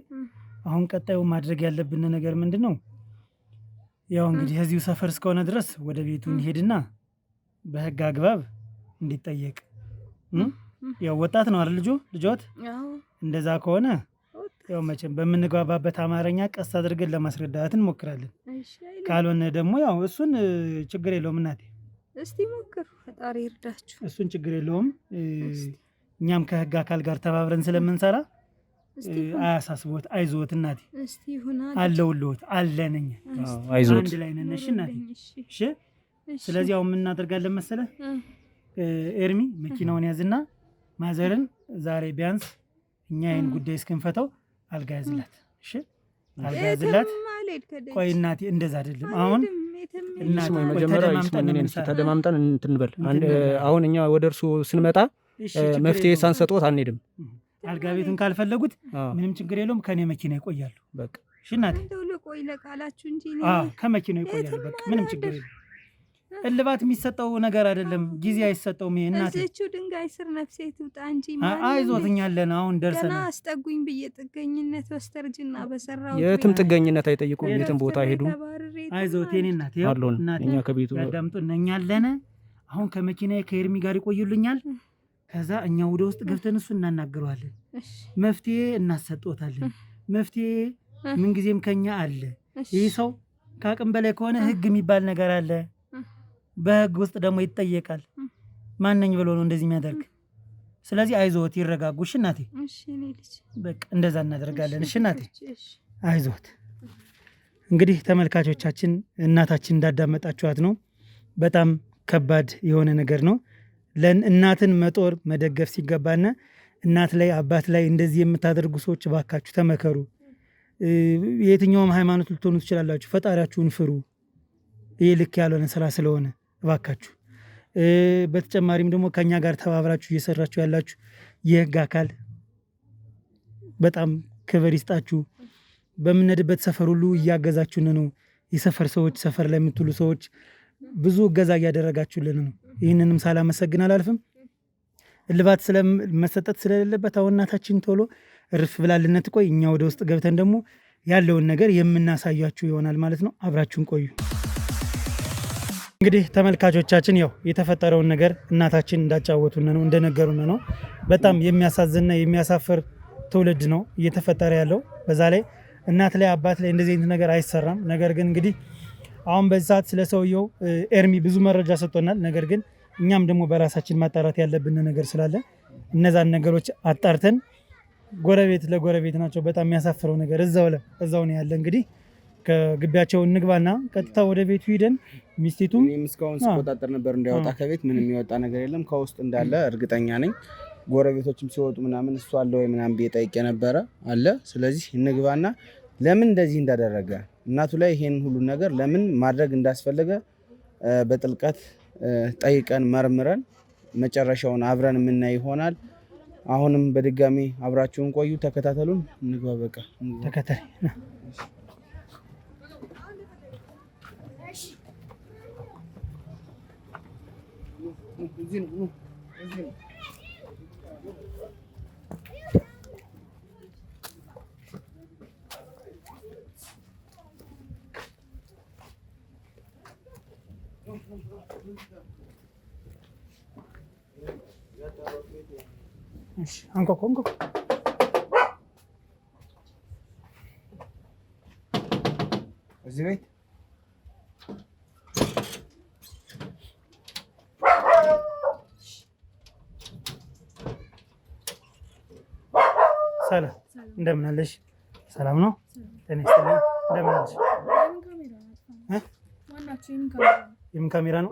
አሁን ቀጣዩ ማድረግ ያለብን ነገር ምንድን ነው? ያው እንግዲህ እዚሁ ሰፈር እስከሆነ ድረስ ወደ ቤቱ እንሄድና በህግ አግባብ እንዲጠየቅ። ያው ወጣት ነው አይደል ልጁ ልጆት? እንደዛ ከሆነ ያው መቼም በምንግባባበት አማርኛ ቀስ አድርገን ለማስረዳት እንሞክራለን። ካልሆነ ደግሞ ያው እሱን ችግር የለውም እናቴ። እስቲ ሞክሩ፣ ፈጣሪ ይርዳችሁ። እሱን ችግር የለውም። እኛም ከህግ አካል ጋር ተባብረን ስለምንሰራ አያሳስቦት፣ አይዞት እናቴ፣ አለሁልዎት፣ አለን እኛ አንድ ላይ ነን። እሺ እናቴ፣ እሺ። ስለዚህ አሁን ምን እናደርጋለን መሰለህ ኤርሚ፣ መኪናውን ያዝና ማዘርን ዛሬ ቢያንስ እኛ ይህን ጉዳይ እስክንፈታው አልጋ ያዝላት። እሺ፣ አልጋ ያዝላት። ቆይ እናቴ፣ እንደዛ አይደለም አሁን መጀመሪያ ተደማምጠን እንትን እንበል። አሁን እኛ ወደ እርሱ ስንመጣ መፍትሄ ሳንሰጦት አንሄድም። አልጋ ቤቱን ካልፈለጉት ምንም ችግር የለውም። ከኔ መኪና ይቆያሉ። በቃ እሺ እናቴ፣ ከመኪናው ይቆያሉ። በቃ ምንም ችግር የለውም። እልባት የሚሰጠው ነገር አይደለም። ጊዜ አይሰጠውም። ይሄ እናቴ እዚቹ ድንጋይ ስር ነፍሴ ትውጣ እንጂ አይዞት፣ እኛ አለን። አሁን ደርሰናል። ገና አስጠጉኝ ብዬ ጥገኝነት በስተርጅና በሰራው የትም ጥገኝነት አይጠይቁም። የትም ቦታ አይሄዱም። አይዞት የኔ እናቴ፣ አሎን እኛ ከቤቱ ያዳምጡን። እኛ አለን። አሁን ከመኪናዬ ከኤርሚ ጋር ይቆዩልኛል። ከዛ እኛ ወደ ውስጥ ገብተን እሱ እናናግረዋለን። መፍትሄ እናሰጦታለን። መፍትሄ ምንጊዜም ከኛ አለ። ይህ ሰው ከአቅም በላይ ከሆነ ህግ የሚባል ነገር አለ። በህግ ውስጥ ደግሞ ይጠየቃል። ማነኝ ብሎ ነው እንደዚህ የሚያደርግ? ስለዚህ አይዞት፣ ይረጋጉ። እሺ እናቴ፣ በቃ እንደዛ እናደርጋለን። እሺ እናቴ፣ አይዞት። እንግዲህ ተመልካቾቻችን እናታችን እንዳዳመጣችኋት ነው። በጣም ከባድ የሆነ ነገር ነው። እናትን መጦር መደገፍ ሲገባና እናት ላይ አባት ላይ እንደዚህ የምታደርጉ ሰዎች እባካችሁ ተመከሩ። የትኛውም ሃይማኖት ልትሆኑ ትችላላችሁ። ፈጣሪያችሁን ፍሩ። ይህ ልክ ያልሆነ ስራ ስለሆነ እባካችሁ። በተጨማሪም ደግሞ ከኛ ጋር ተባብራችሁ እየሰራችሁ ያላችሁ የህግ አካል በጣም ክብር ይስጣችሁ። በምንሄድበት ሰፈር ሁሉ እያገዛችሁን ነው። የሰፈር ሰዎች፣ ሰፈር ላይ የምትውሉ ሰዎች ብዙ እገዛ እያደረጋችሁልን ነው። ይህንንም ሳላመሰግን አላልፍም። እልባት መሰጠት ስለሌለበት አሁን እናታችን ቶሎ እርፍ ብላልን ትቆይ። እኛ ወደ ውስጥ ገብተን ደግሞ ያለውን ነገር የምናሳያችሁ ይሆናል ማለት ነው። አብራችሁን ቆዩ። እንግዲህ ተመልካቾቻችን ያው የተፈጠረውን ነገር እናታችን እንዳጫወቱን ነው እንደነገሩን ነው። በጣም የሚያሳዝንና የሚያሳፍር ትውልድ ነው እየተፈጠረ ያለው። በዛ ላይ እናት ላይ አባት ላይ እንደዚህ አይነት ነገር አይሰራም። ነገር ግን እንግዲህ አሁን በዚህ ሰዓት ስለ ሰውየው ኤርሚ ብዙ መረጃ ሰጥቶናል። ነገር ግን እኛም ደግሞ በራሳችን ማጣራት ያለብን ነገር ስላለ እነዛን ነገሮች አጣርተን ጎረቤት ለጎረቤት ናቸው። በጣም የሚያሳፍረው ነገር እዛው ነው ያለ። እንግዲህ ከግቢያቸው እንግባና ቀጥታ ወደ ቤቱ ሂደን ሚስቲቱም እኔም እስካሁን ስቆጣጠር ነበር እንዳይወጣ ከቤት ምንም የሚወጣ ነገር የለም ከውስጥ እንዳለ እርግጠኛ ነኝ። ጎረቤቶችም ሲወጡ ምናምን እሱ አለ ወይ ምናምን ብዬ ጠይቄ ነበረ፣ አለ። ስለዚህ እንግባና ለምን እንደዚህ እንዳደረገ እናቱ ላይ ይሄን ሁሉ ነገር ለምን ማድረግ እንዳስፈለገ በጥልቀት ጠይቀን መርምረን መጨረሻውን አብረን የምናይ ይሆናል። አሁንም በድጋሚ አብራችሁን ቆዩ፣ ተከታተሉን። እንግባ፣ በቃ ተከተል። አንኳኳ አንኳኳ። እዚህ ቤት ሰላም እንደምን አለሽ? ሰላም ነው። ጤና ይስጥልኝ። እንደምን አለሽ? ናችሁ? የምን ካሜራ ነው?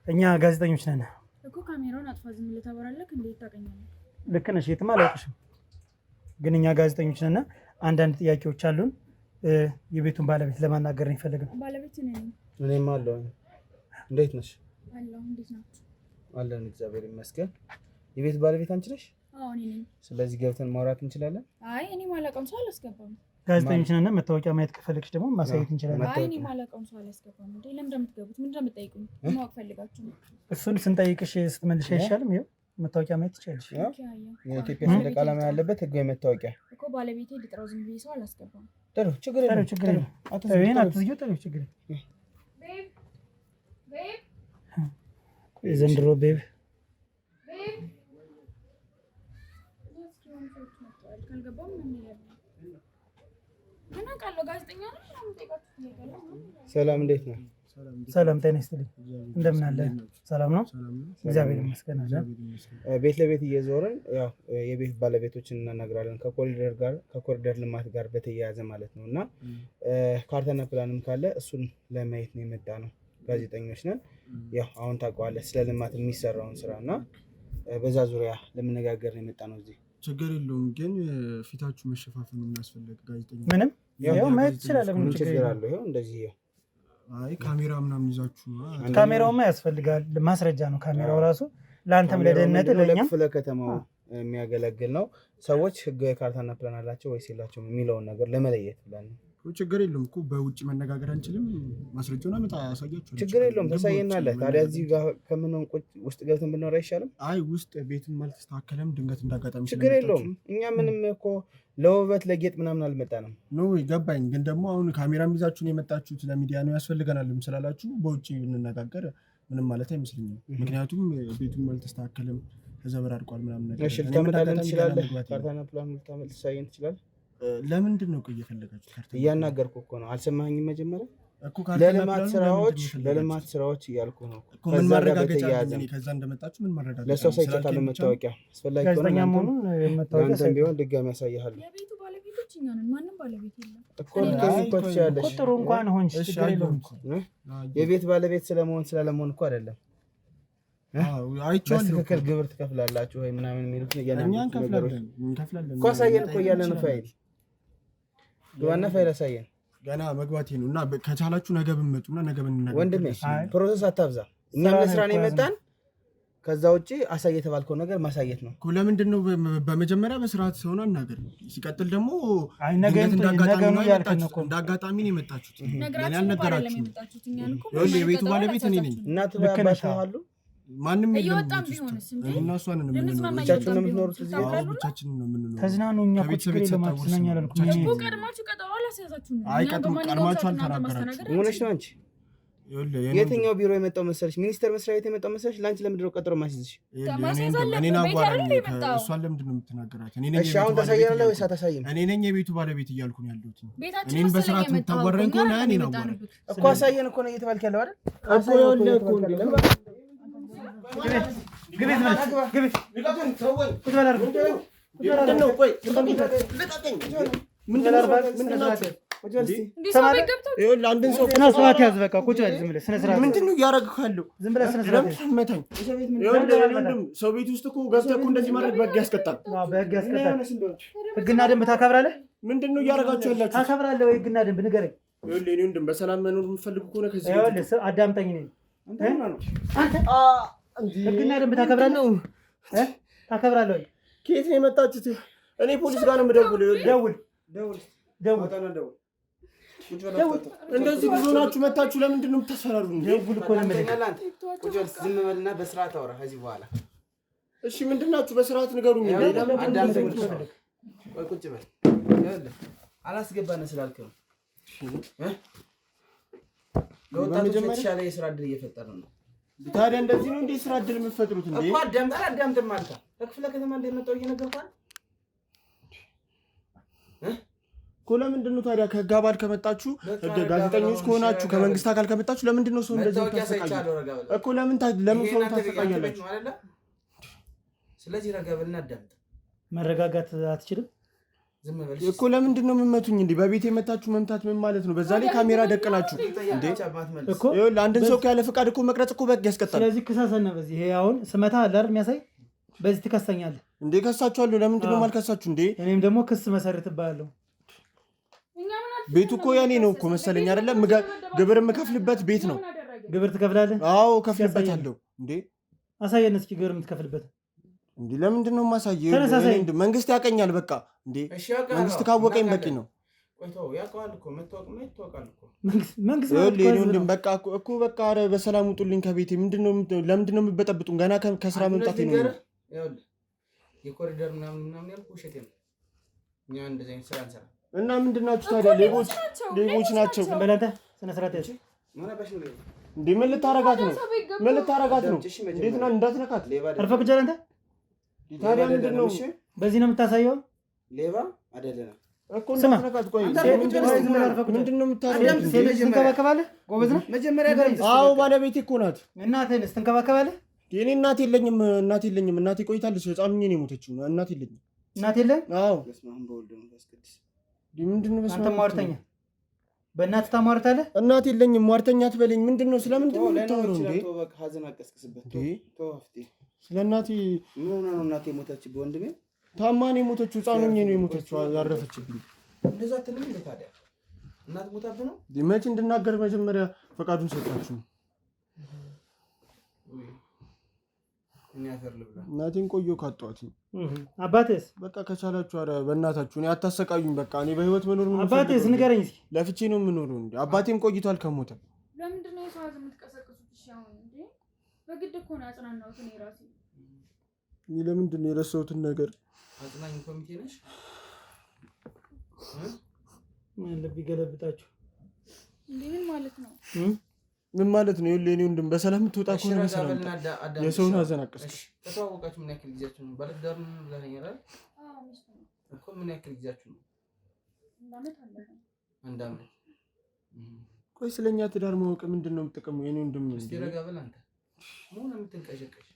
እኛ ጋዜጠኞች ነን እኮ። ካሜራውን አጥፋ። ዝም ብለህ ታበራለህ እንዴ? ታውቀኛለህ። ልክ ነሽ፣ የትም አላውቅሽም። ግን እኛ ጋዜጠኞች ነን። አንዳንድ ጥያቄዎች አሉን። የቤቱን ባለቤት ለማናገር ነው የፈለግነው። ባለቤት እኔ ነኝ። እኔም አለሁ። እንዴት ነሽ? አለሁ። እንዴት ናችሁ? አለን፣ እግዚአብሔር ይመስገን። የቤት ባለቤት አንቺ ነሽ? አዎ እኔ ነኝ። ስለዚህ ገብተን ማውራት እንችላለን። አይ እኔ ማላውቀውን ሰው አላስገባም። ጋዜጠኞች ነን። መታወቂያ ማየት ከፈለግሽ ደግሞ ማሳየት እንችላለን። አይ እኔ ማላውቀውን ሰው አላስገባም። እንዴ ለምን እንደምትገቡት ምን እንደምትጠይቁኝ ማወቅ ፈልጋችሁ ነው? እሱን ስንጠይቅሽ ስትመልሽ አይሻልም? ይኸው መታወቂያ ማየት ትችላለሽ። የኢትዮጵያ ሰንደቅ ዓላማ ያለበት ህጋዊ መታወቂያ እኮ ባለቤቴ ልጥራው። ዝም ብዬ ሰው አላስገባም። ጥሩ፣ ችግር የለም፣ ችግር የለም። ይሄን አትዝጊው። ጥሩ፣ ችግር የለም። የዘንድሮ babe ሰላም፣ እንዴት ነው? ሰላም ጤና ይስጥልኝ። እንደምን አለ? ሰላም ነው፣ እግዚአብሔር ይመስገን። አለ ቤት ለቤት እየዞርን ያው የቤት ባለቤቶችን እናናግራለን ከኮሪደር ጋር ከኮሪደር ልማት ጋር በተያያዘ ማለት ነው። እና ካርታና ፕላንም ካለ እሱን ለማየት ነው የመጣ ነው። ጋዜጠኞች ነን። ያው አሁን ታውቀዋለህ ስለ ልማት የሚሰራውን ስራ እና በዛ ዙሪያ ለመነጋገር ነው የመጣ ነው እዚህ። ችግር የለውም ግን ፊታችሁ መሸፋፈኑ የሚያስፈልግ ጋዜጠኛ ምንም ያው ማየት ትችላለህ። ምን ችግር አለው? ይኸው እንደዚህ ይኸው አይ ካሜራ ምናምን ይዛችሁ ካሜራውማ ያስፈልጋል። ማስረጃ ነው ካሜራው ራሱ ለአንተም ለደህንነት ለእኛም ለክፍለ ከተማው የሚያገለግል ነው። ሰዎች ህጋዊ ካርታና ፕላን አላቸው ወይስ የላቸውም የሚለውን ነገር ለመለየት ብለን ነው። ችግር የለውም እኮ በውጭ መነጋገር አንችልም። ማስረጃውን አመጣ አሳያችኋለሁ። ችግር የለውም ታሳየናለህ። ታዲያ እዚህ ጋር ከምንሆን ቁጭ ውስጥ ገብተን ብንኖር አይሻልም? አይ ውስጥ ቤትም አልተስተካከለም። ድንገት እንዳጋጣሚ ችግር የለውም። እኛ ምንም እኮ ለውበት ለጌጥ ምናምን አልመጣንም። No ገባኝ። ግን ደግሞ አሁን ካሜራም ይዛችሁን የመጣችሁት ለሚዲያ ነው ያስፈልገናልም ስላላችሁ በውጭ ብንነጋገር ምንም ማለት አይመስለኝም። ምክንያቱም ቤቱም አልተስተካከለም ተዘበራርቋል ምናምን ነገር። እሺ ልታመጣልን ትችላለህ? ካርታና ፕላን ልታመጣ ልታሳየን ትችላለህ? ለምንድን ነው ቆይ የፈለጋችሁት ካርታ? እያናገርኩህ እኮ ነው። አልሰማኸኝም? መጀመሪያ እኮ ካርታና ለልማት ፕላኑ ስራዎች ለምንድን ነው ለልማት ስራዎች እያልኩ ነው። እኮ ምን ከዛ ጋር ማረጋገጫ በተያያዘ አለኝ እኔ ከዛ እንደመጣችሁ ምን ማረጋገጫ ለእሷ አለኝ? ሳይቸታለሁ ስላልከኝ ብቻ መታወቂያ አስፈላጊ ከሆነ ጋዜጠኛ መሆኑን መታወቂያ ለአንተም ቢሆን ድጋሚ ያሳይሃለሁ የቤቱ ባለቤቶች እኛ ነን። ማንም ባለቤት የለም። እኮ ልትገዢ እኮ ትችያለሽ። ቁጥሩ እንኳን ሆንሽ እሺ ችግር የለውም። አየሁ እኮ። የቤት ባለቤት ስለመሆን ስላለመሆን እኮ አይደለም። አዎ አይቼዋለሁ እኮ። በትክክል ግብር ትከፍላላችሁ ወይ ምናምን የሚሉት እኛ እያንዳንዱ ነገሮች እንከፍላለን እንከፍላለን እኮ አሳየን እኮ እያለ ነው። ፋይል ዋና ፋይል አሳየን ገና መግባቴ ነው እና ከቻላችሁ ነገ ብንመጡና ነገ ብንነጋገር ወንድሜ። ደስ ይለኛል። process አታብዛ። እኛም ስራ ለስራ ነው ነው እኮ የመጣን። ከዛ ውጭ አሳይ የተባልከው ነገር ማሳየት ነው። እኮ ለምንድን ነው በመጀመሪያ በስርዓት ሰውን አናገር። ሲቀጥል ደግሞ አይ ነገ ድንገት እንዳጋጣሚ ነገ ነው ነው እያልከን የመጣችሁት። እኮ ነው። እንዳጋጣሚ ነው የመጣችሁት። ለእኔ ነግራችሁ እኮ አይደለም አልነገራችሁም። የመጣችሁት። እኛን እኮ ይኸውልህ የቤቱ ቀጠሮ ባለቤት እኔ ነኝ። አላስያዛችሁንም። እናት ልክ ነሽ። አባትህ አሉ? ማንም የለም እየወጣም ቤት ውስጥ። ቢሆንስ እንዴ? እኔና እሷ ነን ልንስማማ የምንኖረው። ብቻችሁን ነው እየወጣም ቢሆን የምትኖሩት እዚህ? አዎ ታውቃሉ? ብቻችንን ነው የምንኖረው። ተዝናኑ። እኛ እኮ ከቤተሰብ ችግር የለውም። የተሰጠ ውርስ አትዝናኝ ነው። አላልኩም። ብቻችንን እኮ ቀድማችሁ ቀጠሮ አላስያዛችሁንም። አይ እኛን በማንኛውም ቀድማችሁ ሰዓት እናንተ አልተናገራችሁም። ማስተናገድ ምን ሆነሽ ነው አንችልም። አንቺ? ይኸውልህ የኔ የትኛው ቢሮ የመጣው መሰለሽ? ሚኒስቴር መስሪያ ቤት የመጣው መሰለሽ? ለአንቺ ለምንድን ነው ቀጠሮ ማስይዝሽ? ይኸውልህ ማስያዝ የኔ ወንድም አለብህ። እኔን ቤት አዋራኝ። አይደል የመጣው? እሷን ለምንድን ነው የምትናገራት? እኔ ነኝ እሺ የቤቱ አሁን ባለቤት ታሳያለህ ወይስ እያልኩ አታሳይም? እኔ ነኝ የቤቱ ባለቤት እያልኩ ነው ያለሁት። ቤታችን እኔን መሰለኝ በስርዓት የመጣኸው እኮ። የምታዋራኝ እኛ ከሆነ አይደለም እኔን አዋራኝ። የመጣንብህ። እኮ አሳየን እኮ ነው እየተባልክ ያለው አይደል? እኮ ይኸውልህ እኮ እንዴ ግቢ ዝም በል ግቢ። ቁጭ በል አድርገው። ምንድን ነው? ቆይ ልቀቀኝ። ምንድን ነው? ምንድን ነው? እንዲህ ሰው ቤት ገብተው ይኸውልህ አንድን ሰው ስነ ስርዓት ያዝ። በቃ ቁጭ በል ዝም ብለህ ስነ ስርዓት ያዝ። ምንድን ነው እያደረግህ ያለው? ዝም ብለህ ስነ ስርዓት ለምን ያዝ። ትመታኝ? ይኸውልህ የኔ ወንድም ሰው ቤት ውስጥ እኮ ገብተህ እኮ እንደዚህ ማድረግ በህግ ያስቀጣል። አዎ፣ በህግ ያስቀጣል። ህግና ደንብ ታከብራለህ? ምንድን ነው እያደረጋችሁ ያላችሁት? ታከብራለህ ወይ ህግና ደንብ ንገረኝ። ይኸውልህ የኔ ወንድም በሰላም መኖር የምትፈልጉ ከሆነ ከዚህ ቤት ይኸውልህ አዳምጠኝ። እኔን አንተ ህግና ደንብ ታከብራለህ? እ? ታከብራለህ ወይ? ከየት ነው የመጣችሁት? እኔ ፖሊስ ጋር ነው የምደውለው። ይኸውልህ ደውል ደውል ደውል። እንደዚህ ብዙ ሆናችሁ መታችሁ ለምንድን ነው የምታስፈራሩን? ደውል እኮ ነው የምልህ። ቁጭ በል ዝም በልና በስርዓት አውራ ከዚህ በኋላ እሺ ምንድን ናችሁ? በስርዓት ንገሩኝ። እንዴ አዳምጠኝ። ቆይ ቁጭ በል። ይኸውልህ አላስገባንም ስላልክ ነው እ? ለወጣቶች የተሻለ የስራ እድል እየፈጠርን ነው ታዲያ እንደዚህ ነው እንዴ ስራ እድል የምትፈጥሩት? እንዴ እኮ አዳምጥ። አላዳምጥም አልካ ከክፍለ ከተማ እንደመጣሁ እየነገርኩህ አይደል? እኮ ለምንድን ነው ታዲያ ከህግ አባል ከመጣችሁ በቃ ህግ ረጋ ጋዜጠኞች በል አሁን ከሆናችሁ እሺ፣ ከመንግስት አካል ከመጣችሁ ለምንድን ነው ሰው እንደዚህ መታወቂያ የምታሰቃዩት? ሳይቻለሁ ረጋ በል። እኮ ለምን ለምን ይሄ ሰውን እናንተ ቤት ያንተ ቤት ታሰቃያላችሁ? ነው አይደለ? ስለዚህ ረጋ በልና አዳምጥ። መረጋጋት አትችልም? እኮ ለምንድን ነው የምመቱኝ? እንዴ በቤት የመታችሁ መምታት ምን ማለት ነው? በዛ ላይ ካሜራ ደቅናችሁ እንዴ! እኮ አንድን ሰው ያለ ፈቃድ እኮ መቅረጽ እኮ በህግ ያስቀጣል። ስለዚህ ክሰሰነ በዚህ ይሄ አሁን ስመታ አለ አይደል የሚያሳይ በዚህ ትከሰኛለህ እንዴ? ከሳችኋለሁ። ለምንድን ነው የማልከሳችሁ እንዴ? እኔም ደግሞ ክስ መሰርትብሃለሁ። ቤቱ እኮ የኔ ነው እኮ መሰለኝ አይደለም? ግብር የምከፍልበት ቤት ነው። ግብር ትከፍላለህ? አዎ ከፍልበታለሁ። እንዴ አሳየን እስኪ ግብር የምትከፍልበት እንዴ ለምንድን ነው የማሳየው? መንግስት ያቀኛል። በቃ እንዴ መንግስት ካወቀኝ በቂ ነው። በቃ እኮ በቃ ኧረ በሰላም ውጡልኝ ከቤቴ። ለምንድን ነው የምበጠብጡን? ገና ከስራ መምጣቴ ነው። የኮሪደር ምናምን ምናምን ያልኩህ ውሸቴ ነው። እኛ እንደዚህ አይነት ስራ አንሰራም። እና ምንድን ናችሁ ታዲያ? ሌቦች ሌቦች ናቸው። በላንተ ስነ ስርዓት ያዝ። እንዴ ምን ልታረጋት ነው? ምን ልታረጋት ነው? እንዴት ነው እንዳትነካት። አርፈህ ቁጭ በል አንተ። ታዲያ ምንድን ነው በዚህ ነው የምታሳየው? ሌባ አይደለንም እኮ እንዳትነካት። ቆይ ምንድን ነው የምታረጋት? ሴት ልጅ ትንከባከባለህ? ጎበዝ ነህ። አዎ ባለቤቴ እኮ ናት። እናትህንስ ትንከባከባለህ? የእኔ እናት የለኝም። እናት የለኝም። እናቴ ቆይታለች። ህፃን ሆኜ ነው የሞተችው። እናት የለኝም። እናት የለህም? አዎ። ምንድን ነው አንተ ሟርተኛ፣ በእናትህ ታሟርታለህ? እናት የለኝም። ሟርተኛ አትበለኝ። ምንድን ነው ስለምንድን ነው የምታወራው እንዴ? ሀዘን አቀስቅስበት። ስለ እናቴ ምን ሆና ነው እናቴ የሞተችው? በወንድሜ ታማ ነው የሞተችው። ህፃን ሆኜ ነው የሞተችው። ያረፈችብኝ። እንደዛ አትልም እንዴ ታዲያ? እናት ሞታብህ ነው? መቼ እንድናገር መጀመሪያ ፈቃዱን ሰጣችሁ? እናቴን ቆየሁ ካጧት። አባትህስ? በቃ ከቻላችሁ፣ ኧረ በእናታችሁ እኔ አታሰቃዩኝ። በቃ እኔ በህይወት መኖር ነው አባትህስ? ንገረኝ እስኪ። ለፍቼ ነው የምኖረው። እንዴ አባቴም ቆይቷል ከሞተ። ለምንድን ነው የሰው ሀዘን የምትቀሰቅሱት? እሺ አሁን እንዴ በግድ እኮ ነው ያጽናናሁት እኔ ራሴ። እኔ ለምንድን ነው የረሳሁትን ነገር? አጽናኝ ኮሚቴ ነሽ? ምን ልብ ይገለብጣችሁ እንዴ? ምን ማለት ነው? ምን ማለት ነው? ይኸውልህ የእኔ ወንድም በሰላም የምትወጣ ከሆነ በሰላም የሰውን ሀዘን አቀስቅስ። ተተዋወቃችሁ ምን ያክል ጊዜያችሁ ነው? ባለትዳር ነው ብለኸኛል አይደል? እኮ ምን ያክል ጊዜያችሁ ነው? አንድ አመት። ቆይ ስለኛ ትዳር ማወቅ ምንድን ነው የምጠቀመው? የእኔ ወንድም እስኪ ረጋ በል አንተ። ምን የምትንቀዠቀዥ?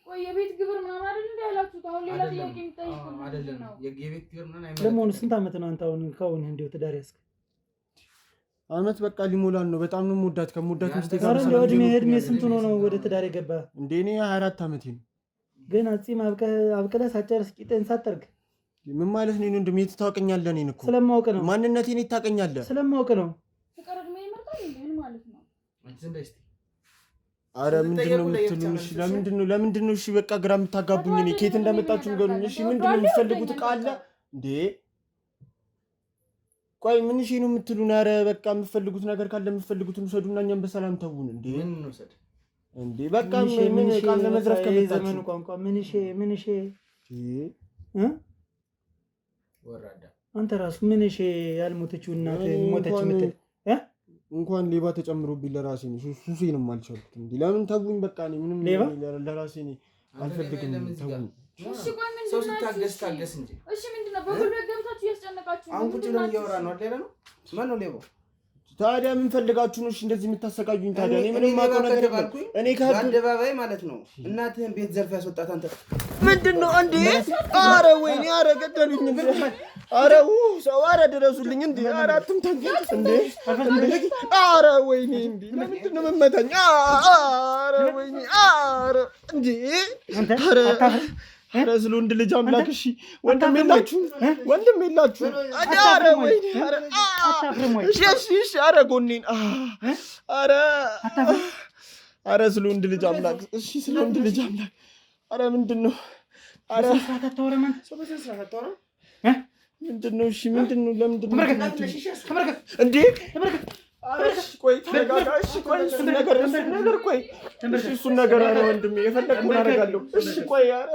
ቆይ የቤት ግብር ምናምን አይደል እንደ ያላችሁት? አሁን ሌላ ጥያቄ የሚጠይቁት አይደለም። የቤት ግብር ምናምን አይመለከትም። ለመሆኑ ስንት አመት ነው አንተ አሁን ከአሁን እንዲሁ ትዳር ያዝክ? አመት በቃ ሊሞላን ነው። በጣም ነው የምወዳት። ከምወዳት ሚስቴ ጋር እድሜ ስንት ሆኖ ነው ወደ ትዳር የገባ? እንዴ እኔ 24 ዓመቴ ነው። ገና ጺም አብቅለህ ሳትጨርስ ቂጥህን ሳትጠርግ ምን ማለት ነው? ወንድም የት ታውቀኛለህ? እኔን እኮ ስለማውቅ ነው። ማንነቴን የት ታውቀኛለህ? ስለማውቅ ነው። ፍቅር እድሜ ይመርጣል እንዴ? ምን ማለት ነው? አረ ምንድን ነው የምትሉን? እሺ ለምንድን ነው እሺ በቃ ግራ የምታጋቡኝ? እኔ ከየት እንደመጣችሁ ንገሩኝ። እሺ ምንድን ነው የምትፈልጉት? ዕቃ አለ እንዴ? ቆይ ምን እሺ ነው የምትሉን? አረ በቃ የምትፈልጉት ነገር ካለ የምትፈልጉትን ውሰዱና እኛም በሰላም ተዉን። እንዴ ምን እንውሰድ እንዴ? በቃ ምን ዕቃ ለመዝረፍ ከመጣችሁ ቋንቋ ምን እሺ ምን እሺ ወራዳ አንተ ራሱ ምን እሺ ያልሞተችው እናት ሞተች የምትል እንኳን ሌባ ተጨምሮብኝ ለራሴ ነው ሱሴንም አልቻልኩት። እንዴ ለምን ተውኝ። በቃ እኔ ምንም ሌባ ለራሴ ነው አልፈልግም። ተውኝ። እሺ ቆይ ምንድን ሰው ነው? ሲታገስ ታገስ እንጂ። እሺ ምንድን ነው በጉልበት ገብታችሁ እያስጨነቃችሁ? አሁን ቁጭ ብለን እያወራን ነው አይደል? ነው ማን ነው ሌባው? ታዲያ ምን ፈልጋችሁ ነው እሺ እንደዚህ የምታሰቃዩኝ? ታዲያ እኔ ምንም የማውቀው ነገር የለም። እኔ በአደባባይ ማለት ነው እናትህን ቤት ዘርፍ ያስወጣት አንተ ምንድን ነው እንዴ? አረ ወይኔ! አረ ገደሉኝ! አረ ሰው! አረ ድረሱልኝ! እንዴ! አረ አትምታኝ! እንዴ! አረ ወይኔ! እንዴ! ለምንድን ነው የምመታኝ? አረ ወይኔ! አረ እንዴ! አረ አረ ስለ ወንድ ልጅ አምላክ! እሺ ወንድም የላችሁ? ወንድም የላችሁ? አረ ወይኔ! አረ እሺ፣ እሺ፣ እሺ! አረ ጎኔን! አረ አረ ስለ ወንድ ልጅ አምላክ! እሺ ስለ ወንድ ልጅ አምላክ! አረ ምንድን ነው? አረ ምንድን ነው? እሺ ምንድን ነው? ለምንድን ነው እንዴ? ቆይ ተረጋጋ። እሺ ቆይ እሱን ነገር ቆይ እሺ እሱን ነገር ኧረ ወንድሜ የፈለግከውን አደርጋለሁ። እሺ ቆይ ኧረ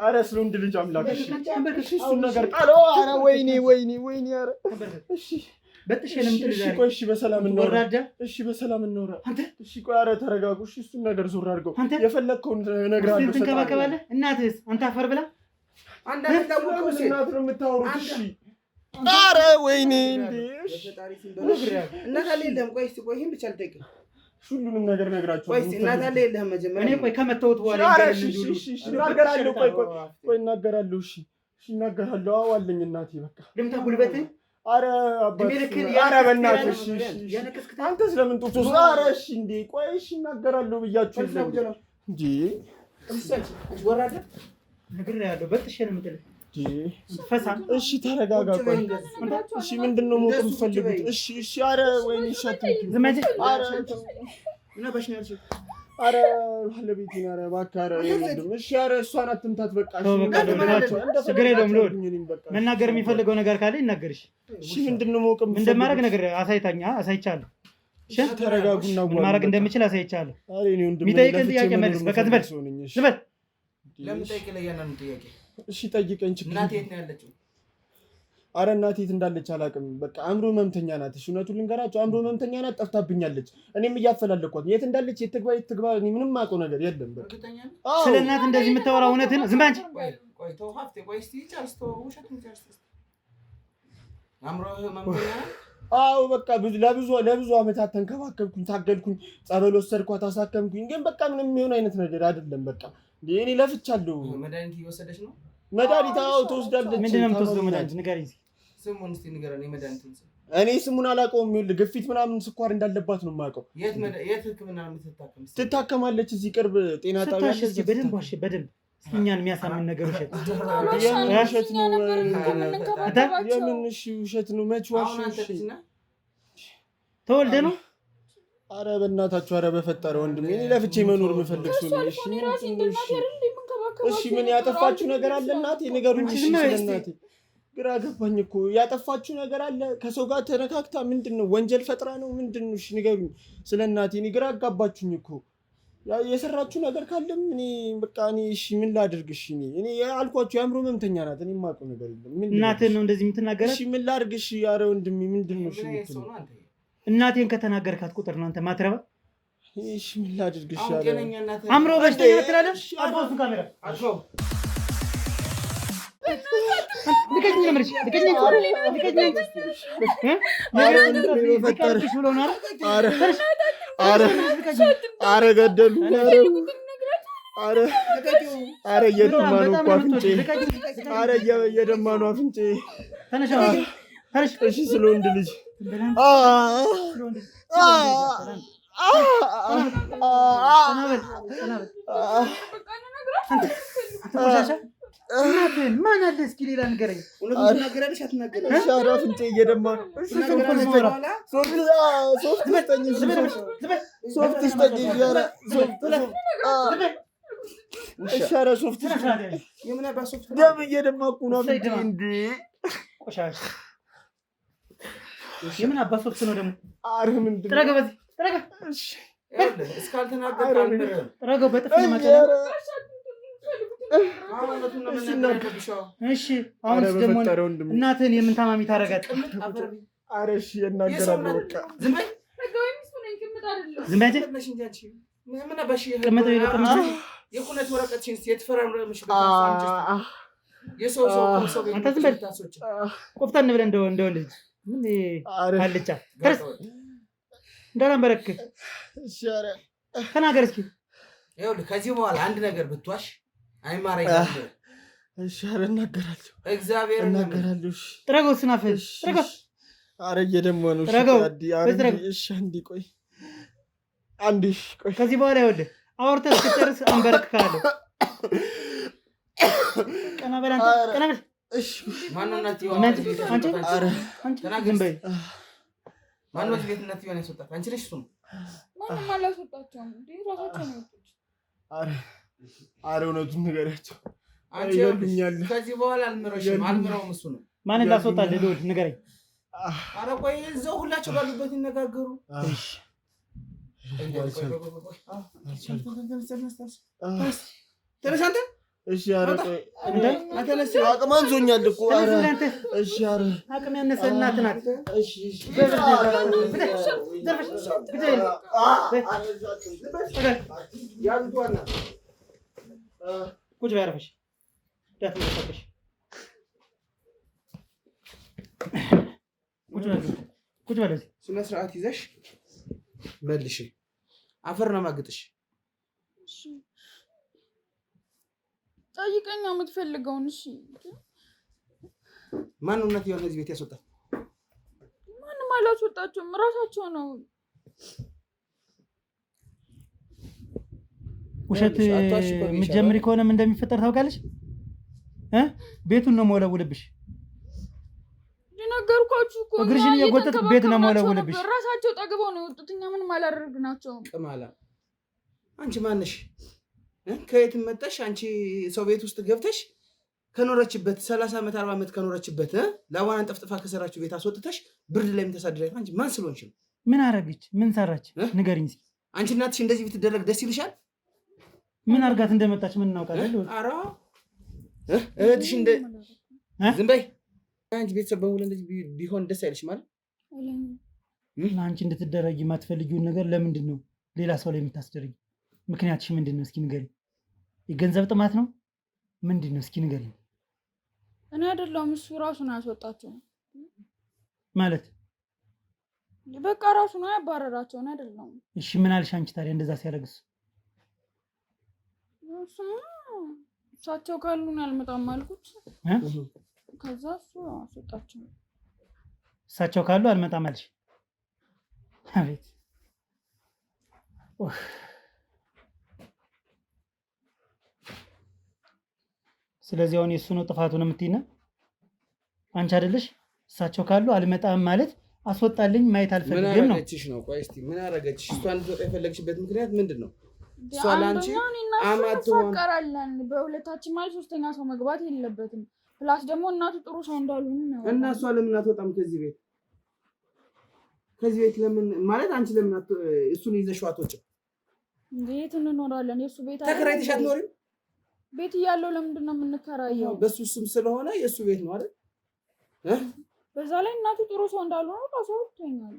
ኧረ ስለ ወንድ ልጅ አምላክ እሺ እሱን ነገር ጣለው። ኧረ ወይኔ ወይኔ ወይኔ ኧረ እሺ እሺ ቆይ እሺ በሰላም እናውራ። እሺ በሰላም እናውራ። እሺ ቆይ ኧረ ተረጋጉ። እሺ እሱን ነገር ዞር አድርገው። የፈለግከውን እነግርሃለሁ። ትንከባከባለህ። እናትህስ አንተ አፈር ብላ እናት ነው የምታወሩት? እሺ ኧረ ወይኔ እንዴ! እናት አለ የለህም? ቆይ እስኪ ቆይ ይሄን ብቻ ልጠይቅህ። ሁሉንም ነገር እነግራቸዋለሁ። ቆይ እስኪ እናት አለ የለህም? መጀመሪያ እኔ ቆይ ከመተውት በኋላ እናገራለሁ። ቆይ ቆይ ቆይ እናገራለሁ። እሺ እናገራለሁ። አዎ አለኝ እናቴ። በቃ ልምታ ጉልበትህ። አረ አባት፣ አረ በእናትህ አንተ ስለምን ጡት? አረ እሺ፣ እንዴ ቆይ፣ እሺ እናገራለሁ ብያችሁ የለም እንዴ? ወራደ ነግሬሃለሁ። በጥሼ ነው የምጥልህ። እሺ ተረጋጋ። ቆይ እሺ፣ ምንድን ነው ሞቅ የምትፈልጉት? እሺ እሺ። አረ ወይኔ፣ እሺ አትምጪ። አረ አረ ባለቤቴን፣ አረ እባክህ፣ አረ እሺ፣ አረ እሷን አትምታት። በቃ ችግር የለውም። ልዑል መናገር የሚፈልገው ነገር ካለ ይናገርሽ። እሺ፣ ምንድን ነው ሞቅ እንደማደርግ ነገር አሳይታኛ አሳይቻለሁ። ተረጋጉና ምን ማድረግ እንደምችል አሳይቻለሁ። የሚጠይቅን ጥያቄ መልስ። በቃ ዝም በል ዝም በል። ለምን ጠይቅ? ለእያንዳንዱ ጥያቄ እሺ ጠይቀኝ። ችግር እናቴ የት ነው ያለችው? አረ እናቴ የት እንዳለች አላውቅም። በቃ አእምሮ ህመምተኛ ናት። እሺ እውነቱን ልንገራቸው፣ አእምሮ ህመምተኛ ናት፣ ጠፍታብኛለች። እኔም እያፈላለኳት የት እንዳለች የት ትግባ የት ትግባ፣ እኔ ምንም የማውቀው ነገር የለም። በቃ ስለ እናት እንደዚህ የምታወራው እውነትህን? ዝም በል አንቺ። ቆይ ተው ሀብቴ፣ ቆይ እስኪ ጨርስ፣ ተው ውሸቱን ጨርስ። አእምሮ ህመምተኛ ናት? አዎ በቃ ለብዙ ለብዙ ዓመታት ተንከባከብኩኝ፣ ታገልኩኝ፣ ጸበል ወሰድኳት፣ አሳከምኩኝ። ግን በቃ ምንም የሚሆን አይነት ነገር አይደለም። በቃ እኔ ለፍቻለሁ። መድኃኒት እየወሰደች ነው? መድኃኒት አዎ ትወስዳለች። ምንድን ነው የምትወስደው መድኃኒት ንገረኝ። ስሙን እስኪ ንገረን፣ የመድኃኒቱን ስም። እኔ ስሙን አላውቀውም። ይኸውልህ ግፊት ምናምን ስኳር እንዳለባት ነው የማውቀው። የት ሕክምና ነው የምትታከም? ትታከማለች እዚህ ቅርብ ጤና ጣቢያ። ስታሽ እስኪ በደንብ ዋሽ፣ በደንብ እስኪ እኛን የሚያሳምን ነገር ውሸት። የምን ውሸት ነው? የምን እሺ ውሸት ነው? መች ዋሽ? ተወልደ ነው? አረ በእናታችሁ፣ አረ በፈጠረ ወንድሜ፣ እኔ ለፍቼ መኖር የምፈልግ ሰው ነኝ። እሺ ምን ያጠፋችሁ ነገር አለ? እናቴ ንገሩኝ። እሺ ስለ እናቴ ግራ ገባኝ እኮ። ያጠፋችሁ ነገር አለ? ከሰው ጋር ተነካክታ ምንድን ነው ወንጀል ፈጥራ ነው ምንድን ነው? እሺ ንገሩኝ ስለ እናቴ። እኔ ግራ አጋባችሁኝ እኮ። የሰራችሁ ነገር ካለም እኔ በቃ እኔ እሺ ምን ላድርግ? እሺ እኔ እኔ አልኳችሁ የአእምሮ ህመምተኛ ናት። እኔ የማውቀው ነገር የለም። እናትህን ነው እንደዚህ የምትናገራት? እሺ ምን ላድርግ? እሺ ኧረ ወንድሜ ምንድን ነው እሺ የምትለው? እናቴን ከተናገርካት ቁጥር ነው አንተ ማትረባ። እሺ ምን ላድርግ? እሺ አእምሮ በሽተኛ ትላለህ። አጥፋው እሱን ካሜራ ልቀቂኝ ነው የምልሽ። ልቀቂኝ፣ ልቀቂኝ። ኧረ ገደሉ! ኧረ እየደማ ነው እኮ አፍንጬ! ኧረ እየደማ ነው አፍንጬ! እሺ ስለ ወንድ ልጅ እናትህን ማን አለ? እስኪ ሌላ ንገረኝ። ኧረ አፍንጬ እየደማ ነው። ሶፍት ስጠኝ። እሺ ኧረ ሶፍት ደም እየደማ እኮ ነው አፍንጬ። እንዴ ቆሻሻ! የምን አባት ሶፍት ነው ደግሞ? ኧረ ምንድን ነው? ጥረገው፣ በዚህ ጥረገው፣ ጥረገው በጥፊ ነው የማጨለው። እሺ አሁንስ ደግሞ እናትህን የምን ታማሚ ታደርጋት? ኧረ እሺ እናገራለሁ። በቃ ዝም በይ ዝም በይ አንቺ። የኩነት ወረቀትሽን የተፈራረምሽበት የሰው ሰው ሰው አንተ ዝም በል ቆፍጠን ብለህ እንደ ወንድ ልጅ ምን አልጫ ተረስ እንዳላንበረክክ ተናገር እስኪ። ይኸውልህ ከዚህ በኋላ አንድ ነገር ብትዋሽ አይማረኝ። እሺ ኧረ እናገራለሁ፣ እግዚአብሔር እናገራለሁ። እሺ ጥረገው፣ ስናፍህ ጥረገው። ኧረ እየደማ ነው። ጥረገው። እሺ አንዴ ቆይ፣ አንዴ ቆይ። ከዚህ በኋላ ይኸውልህ አውርተህ እስክትጨርስ አንበረክክሃለሁ። ቀና በል አንተ፣ ቀና በል። እሺ አንቺ አንቺ ዝም በይ። ማነው እዚህ ቤት እናትየዋን ያስወጣት? አንቺ ነሽ? እሱ ነው። ማንም አላስወጣቸውም። እንዴ ራሳቸው ነው የወጡት። ኧረ እውነቱን ንገሪያቸው። አንቺ ከዚህ በኋላ አልምረሽም፣ አልምረውም። እሱ ነው። ማንን ላስወጣልህ? ልዑል ንገረኝ። ኧረ ቆይ እዛው ሁላቸው ባሉበት ይነጋገሩ። ተነስ አንተ። እሺ ኧረ ቆይ አቅም አንሶኛል እኮ። ኧረ እሺ ኧረ አቅም ያነሰ እናት ናት። እሺ እሺ ቁጭ በይ አረፈሽ፣ እንዳትንቀሳቀሽ። ቁጭ በል፣ ቁጭ በል። እዚህ ስነ ስርዓት ይዘሽ መልሽ። አፈር ነው ማግጥሽ። ጠይቀኛ የምትፈልገውን። እሺ ማን ነው እናትየዋን ከዚህ ቤት ያስወጣት? ማንም አላስወጣቸውም፣ እራሳቸው ነው። ውሸት የምትጀምሪ ከሆነ ምን እንደሚፈጠር ታውቃለች። ቤቱን ነው መወለውልብሽ። ነገርኳችሁ እኮ እግርሽን እየጎተትኩ ቤት ነው መወለውልብሽ። ራሳቸው ጠግበው ነው የወጡት። እኛ ምንም አላደረግናቸውም። ቅማላ አንቺ ማነሽ? ከየት መጣሽ? አንቺ ሰው ቤት ውስጥ ገብተሽ ከኖረችበት 30 ዓመት 40 ዓመት ከኖረችበት ላቧን አንጠፍጥፋ ከሰራችሁ ቤት አስወጥተሽ ብርድ ላይ የምታሳድሪያት አንቺ ማን ስለሆንሽ ነው? ምን አረገች? ምን ሰራች? ንገሪኝ እስኪ። አንቺ እናትሽ እንደዚህ ብትደረግ ደስ ይልሻል? ምን አርጋት እንደመጣች ምን እናውቃለን? ኧረ እህትሽ እንደ ዝም በይ አንቺ። ቤተሰብ በሙሉ እንደዚህ ቢሆን ደስ አይልሽ ማለት? አንቺ እንድትደረጊ የማትፈልጊውን ነገር ለምንድን ነው ሌላ ሰው ላይ የምታስደርጊ? ምክንያትሽ ምንድን ነው? እስኪ ንገሪኝ። የገንዘብ ጥማት ነው ምንድን ነው? እስኪ ንገሪኝ። እኔ አይደለሁም እሱ ራሱ ነው ያስወጣቸው። ማለት በቃ ራሱ ነው ያባረራቸው፣ እኔ አይደለሁም። እሺ ምን አልሽ አንቺ ታዲያ እንደዛ ሲያደርግስ? እሱማ እሳቸው ካሉ ነው አልመጣም አልኩት። ከዛ እሱ አስወጣቸው። እሳቸው ካሉ አልመጣም አልሽ? አቤት። ስለዚህ አሁን የእሱ ነው ጥፋቱ ነው የምትይና አንቺ አይደለሽ? እሳቸው ካሉ አልመጣም ማለት አስወጣልኝ ማየት አልፈልግም ነው። ምን አረገችሽ ነው? ቆይ እስኪ ምን አረገችሽ? እሷ እንድትወጣ የፈለግሽበት ምክንያት ምንድን ነው? እሷ ለአንቺ አማት እንፋቀራለን፣ በሁለታችን ማለት ሶስተኛ ሰው መግባት የለበትም። plus ደግሞ እናቱ ጥሩ ሰው እንዳልሆኑ ነው። እና እሷ ለምን አትወጣም ከዚህ ቤት? ከዚህ ቤት ለምን ማለት አንቺ ለምን እሱን ይዘሽው አትወጭም? የት እንኖራለን? የእሱ ቤት ተከራይተሽ አትኖሪም? ቤት እያለው ለምንድን ነው የምንከራየው? በሱ ስም ስለሆነ የእሱ ቤት ነው አይደል? በዛ ላይ እናቱ ጥሩ ሰው እንዳልሆኑ ራሱ ወጥቶኛል።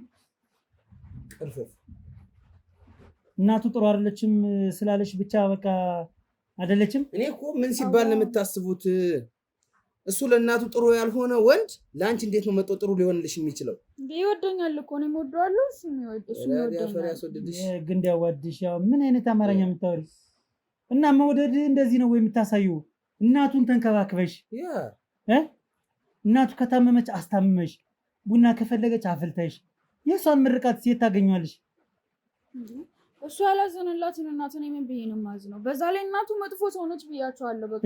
ቅርፍፍ እናቱ ጥሩ አይደለችም ስላለሽ ብቻ በቃ አይደለችም። እኔ እኮ ምን ሲባል ነው የምታስቡት? እሱ ለእናቱ ጥሩ ያልሆነ ወንድ ለአንቺ እንዴት ነው መጥቶ ጥሩ ሊሆንልሽ የሚችለው? ይወደኛል እኮ እኔም እወደዋለሁ፣ እሱም ይወደኛል። ግንድ ያዋድሽ። ያው ምን አይነት አማርኛ የምታወሪ እና መውደድ እንደዚህ ነው ወይ የምታሳዩ? እናቱን ተንከባክበሽ፣ እናቱ ከታመመች አስታምመሽ፣ ቡና ከፈለገች አፍልተሽ፣ የእሷን ምርቃት ሴት ታገኟለሽ። እሱ ያላዘነላትን እናት እኔ ምን ብዬ ነው የማዝነው? በዛ ላይ እናቱ መጥፎ ሰው ነች ብያቸዋለሁ። በቃ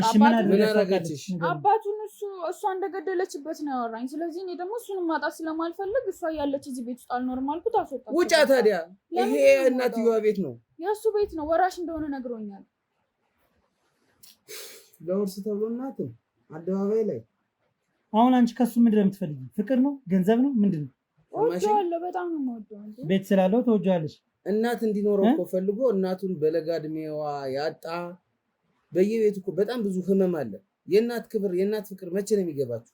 አባቱን እሷ እንደገደለችበት ነው ያወራኝ። ስለዚህ እኔ ደግሞ እሱን ማጣት ስለማልፈልግ እሷ እያለች እዚህ ቤት ውስጥ አልኖርም አልኩት። አስወጣት። ውጫ። ታዲያ ይሄ እናትየዋ ቤት ነው፣ የእሱ ቤት ነው። ወራሽ እንደሆነ ነግሮኛል። ለውርስ ተብሎ እናትን አደባባይ ላይ አሁን አንቺ ከሱ ምንድን ነው የምትፈልጊው? ፍቅር ነው? ገንዘብ ነው? ምንድን ነው? እወደዋለሁ። በጣም ነው የምወደው። ቤት ስላለው ተወጂዋለሽ። እናት እንዲኖረው እኮ ፈልጎ እናቱን በለጋ እድሜዋ ያጣ። በየቤቱ እኮ በጣም ብዙ ህመም አለ። የእናት ክብር የእናት ፍቅር መቼ ነው የሚገባችሁ?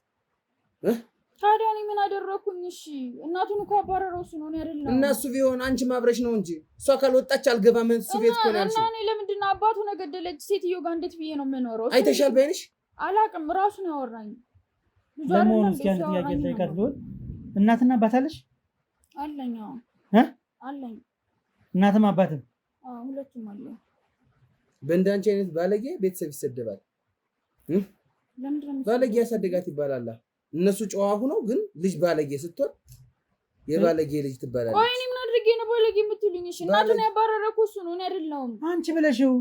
ታዲያ እኔ ምን አደረኩኝ? እሺ እናቱን እኮ ያባረረው እሱ ነው፣ እኔ አይደለም። እና እሱ ቢሆን አንቺ ማብረሽ ነው እንጂ እሷ ካልወጣች አልገባም እሱ ቤት እኮ ነው ያልሽው። እና እኔ ለምንድን ነው አባቱን የገደለች ሴትዮ ጋር እንዴት ብዬ ነው የምኖረው? አይተሻል በይንሽ? አላውቅም፣ ራሱ ነው ያወራኝ። ለመሆኑ እስኪ አንድ ጥያቄ ልጠይቃት ልሆን፣ እናትና አባት አለሽ? አለኝ። አለኝ። እናትም አባትም? ሁለቱም አለ። በእንዳንቺ አይነት ባለጌ ቤተሰብ ይሰደባል። ባለጌ ያሳደጋት ይባላል። እነሱ ጨዋ ሁነው ግን ልጅ ባለጌ ስትሆን የባለጌ ልጅ ትባላለች። ቆይ እኔ ምን አድርጌ ነው ባለጌ የምትሉኝ? እሺ እናቱን ያባረረ እኮ እሱ ነው፣ እኔ አይደለሁም። አንቺ ብለሽው